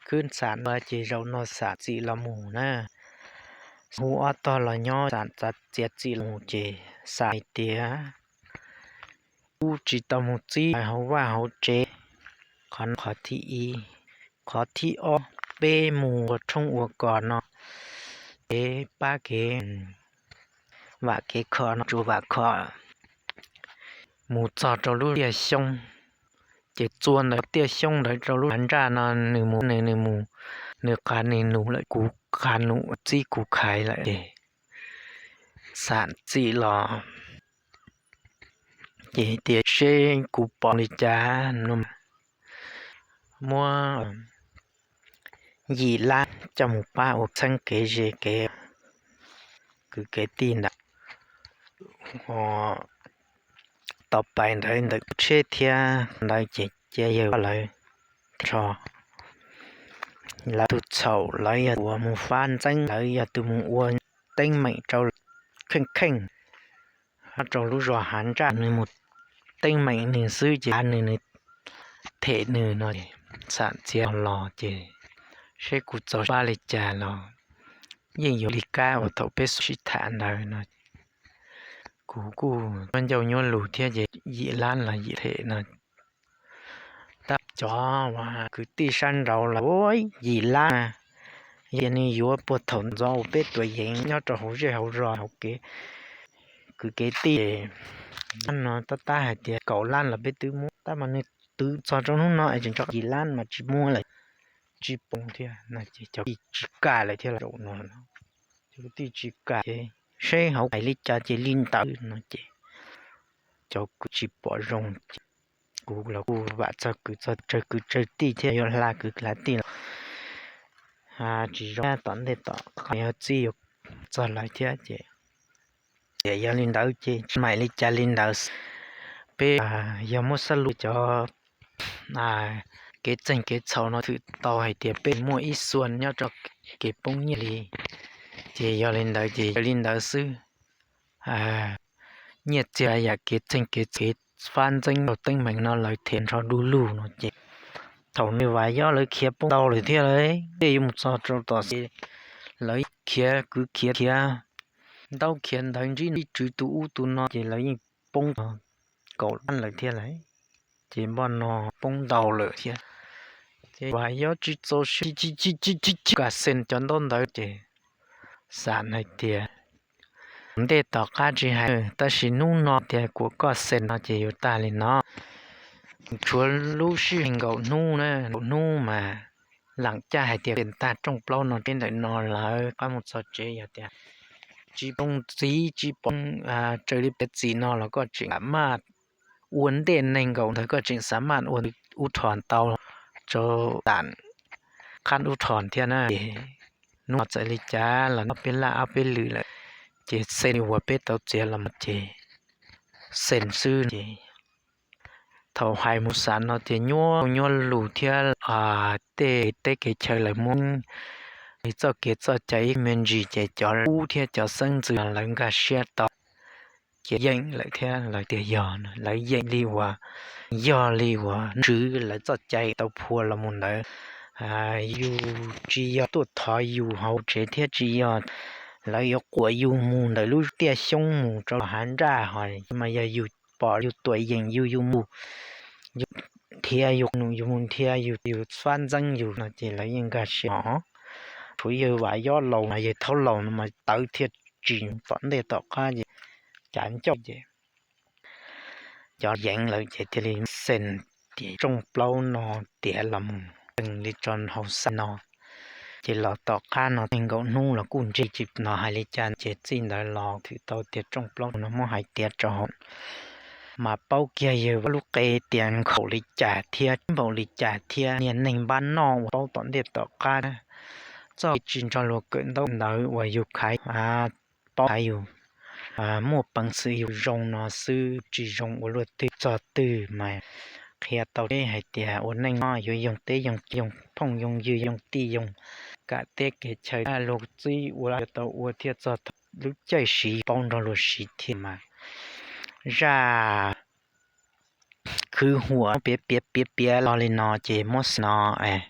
Khwb xam dua ces zaum no xam txim los mus na, hu ob tog los nyob xam txiav txim los mus ces xam hais tias kuv tsis tau mus txib hauv vaj hauv tsev. Qhov no qhov thib ib. Qhov thib ob, peb mus ua tshoob ua kos no, kev pab kev vam kev khom no tsuas vam khom mus txog rau lub tiaj xyoob ces txua ntawm tiaj xyoob ntawd rau lub hav ntsaj no nws mus nws nws mus, nws qav nws num lawm kuv qav num txib kuv khaiv lawm ces xam txim los ces tias seb kuv pom li cas no muab yim lab coj mus pab ua txheeb kev ze kev kwv kev tij ntawd. Tau pais ntawd ntawm tsheb thiab ntawd ces cia yawg lawv nrho lawv tus txhaum lawv yog tus mus fab ntxeeb, lawv yog tus mus ua teeb meem rau kheej kheej rau lub zos hav ntsaj, nws mus teeb meem nws xwb ces nws nws them nws no. Xam txiav los ces seb kuv txaus siab li cas los yeej yuav li kab uas thaum peb sib tham ntawd no. Kuv kuj nyuaj ncauj nyuaj lus thiab ces yim lab los yim them no. Tab cov uas kwv tij sab nraud los ua yim lab, yog nws yuav puag thaum ntxov uas peb tuam yeev nyob rau hauv zej hauv zos hauv kev kwv kev tij no tab tab hais tias kaum lab los peb twb muab, tab mas nws twv txog rau hnub no es tseem nrog yim lab mas tsis muab lawm, tsis poob thiab no ces cov kwv tij tsis kam lawm thiab los zaum no, cov kwv tij tsis kam ces seb hauv hais li cas ces li ntawd no ces cov kwv tsis pom zoo ces kuv los kuj vam txog kwv txog tsawg kwv tsawg tij thiab yuav hla kwv hla tij los tsis zoo tom ntej tom qab yog txij yuav txog lawv thiab ces tias yog li ntawd ces tsis mam li cas li ntawd. Peb yog muab xab lus cov kev txeeg kev txhaum no thwm tau hais tias peb muaj ib xuas nyob rau kev poob nyiaj li, ces yog li ntawd ces yog li ntawd xwb. Nyiaj txiag yam kev txeeg kev txhaum kev fab ntxeeb rau teeb meem no lawv them nrho du lug no ces thaum nws Vam Yob lawv khiav poob ntau lawm thiab lawm, tej yuav mus txog rau tom xi lawv khiav kwv khiav khiav ntaub khiav ntawv ntsib ntsib tswv tus ub tus no ces lawv yeej poob kaum lab lawm thiab lawm, ces npoj no poob ntau lawm thiab. Ces Vam Yob tsis txaus siab, tsis kam xees cov ntaub ntawv ces xam hais tias ntej tom qab tsis hais tab sis hnub no tias kuas koj xees no ces yuav tag li no. Tshuav lub sij hawm nkaum hnub na, nkaum hnub mas lam caj hais tias xees tag rooj plaub no teb ntawm no lawm qab mus txog tsev yog tias tsis poob txiv tsis poob raws li piav txim no los koj tseem maj ua ntej neeg nkaum ntawd koj tseem xav maj ua ub rho tau rau tam qhab ub rho thiab na. Hnub no txawm li cas los nyob peb laj ob peb lwm lawm ces xees li uas peb tau txiav los mas ces xees xwb ces thaum hais mus xam no ces nyuaj nyuaj lus thiab tej teb kev chaw lawv muab li txoj kev txoj cai ib me ntsis ces cov ub thiab cov xeeb ntxwv lawv nkag siab tau ces yeem lawm thiab. Lawv tias yog, lawv yeem li uas yog li uas Ntswv lawv txoj cai tau phua los mus ntawd. Yus tsis yog tuaj thov yus hauv tsev thiab tsis yog lawv yuav quam yus mus ntawm lub tiaj xyoob mus rau hav nraj, ho mas yog yus pom yus tuam yeem yus, yus mus, yus nrhiav yus, yus mus nrhiav yus, yus fab ntxeeb yus no ces lawv yeej nkag siab. Tshuav yawg Vam Yob Laus no, yawg Thaub Laus no mas tawv thiaj tsis tom ntej tom qab ces cav ncauj ces cov yeem lawm ces thiaj li xees tias rooj plaub no tiav los mus tees li tso hauv xaj no. Ces los tom qab no nees nkaum hnub los kuj ntseg tsis no hais li cas ces txij ntawd los thwm tau tias rooj plaub no muab hais tiav rau hauv. Mas paub kiag yawg Vam lub qe tias nkhaus li cas thiab npaum li cas thiab niag neeg npab noj uas paub tom ntej tom qab txoj kev tsis nrog luag kawm ntaub ntawv uas yus khav paub hais yus muaj peev xwm yus zoo no xwb, tsis zoo ua luaj twg txog twg mas qhia tau peb hais tias ua neej no yuav yoog teb yoog, yoog phooj yoog ywg yoog tij yoog, kam teb kev chaw, luag txib ua yuav tau ua thiaj txog lub caij siv paub nrog luag siv thiaj mas. Zaj khwv huam piav piav piav piav los li no ces muab xaus no es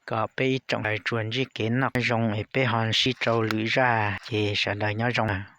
kom peb ib tsoom ntawd tsuas ntsib kev noj qab zoo es peb ho sib rau lwm zaj ces sawv daws nyob zoo.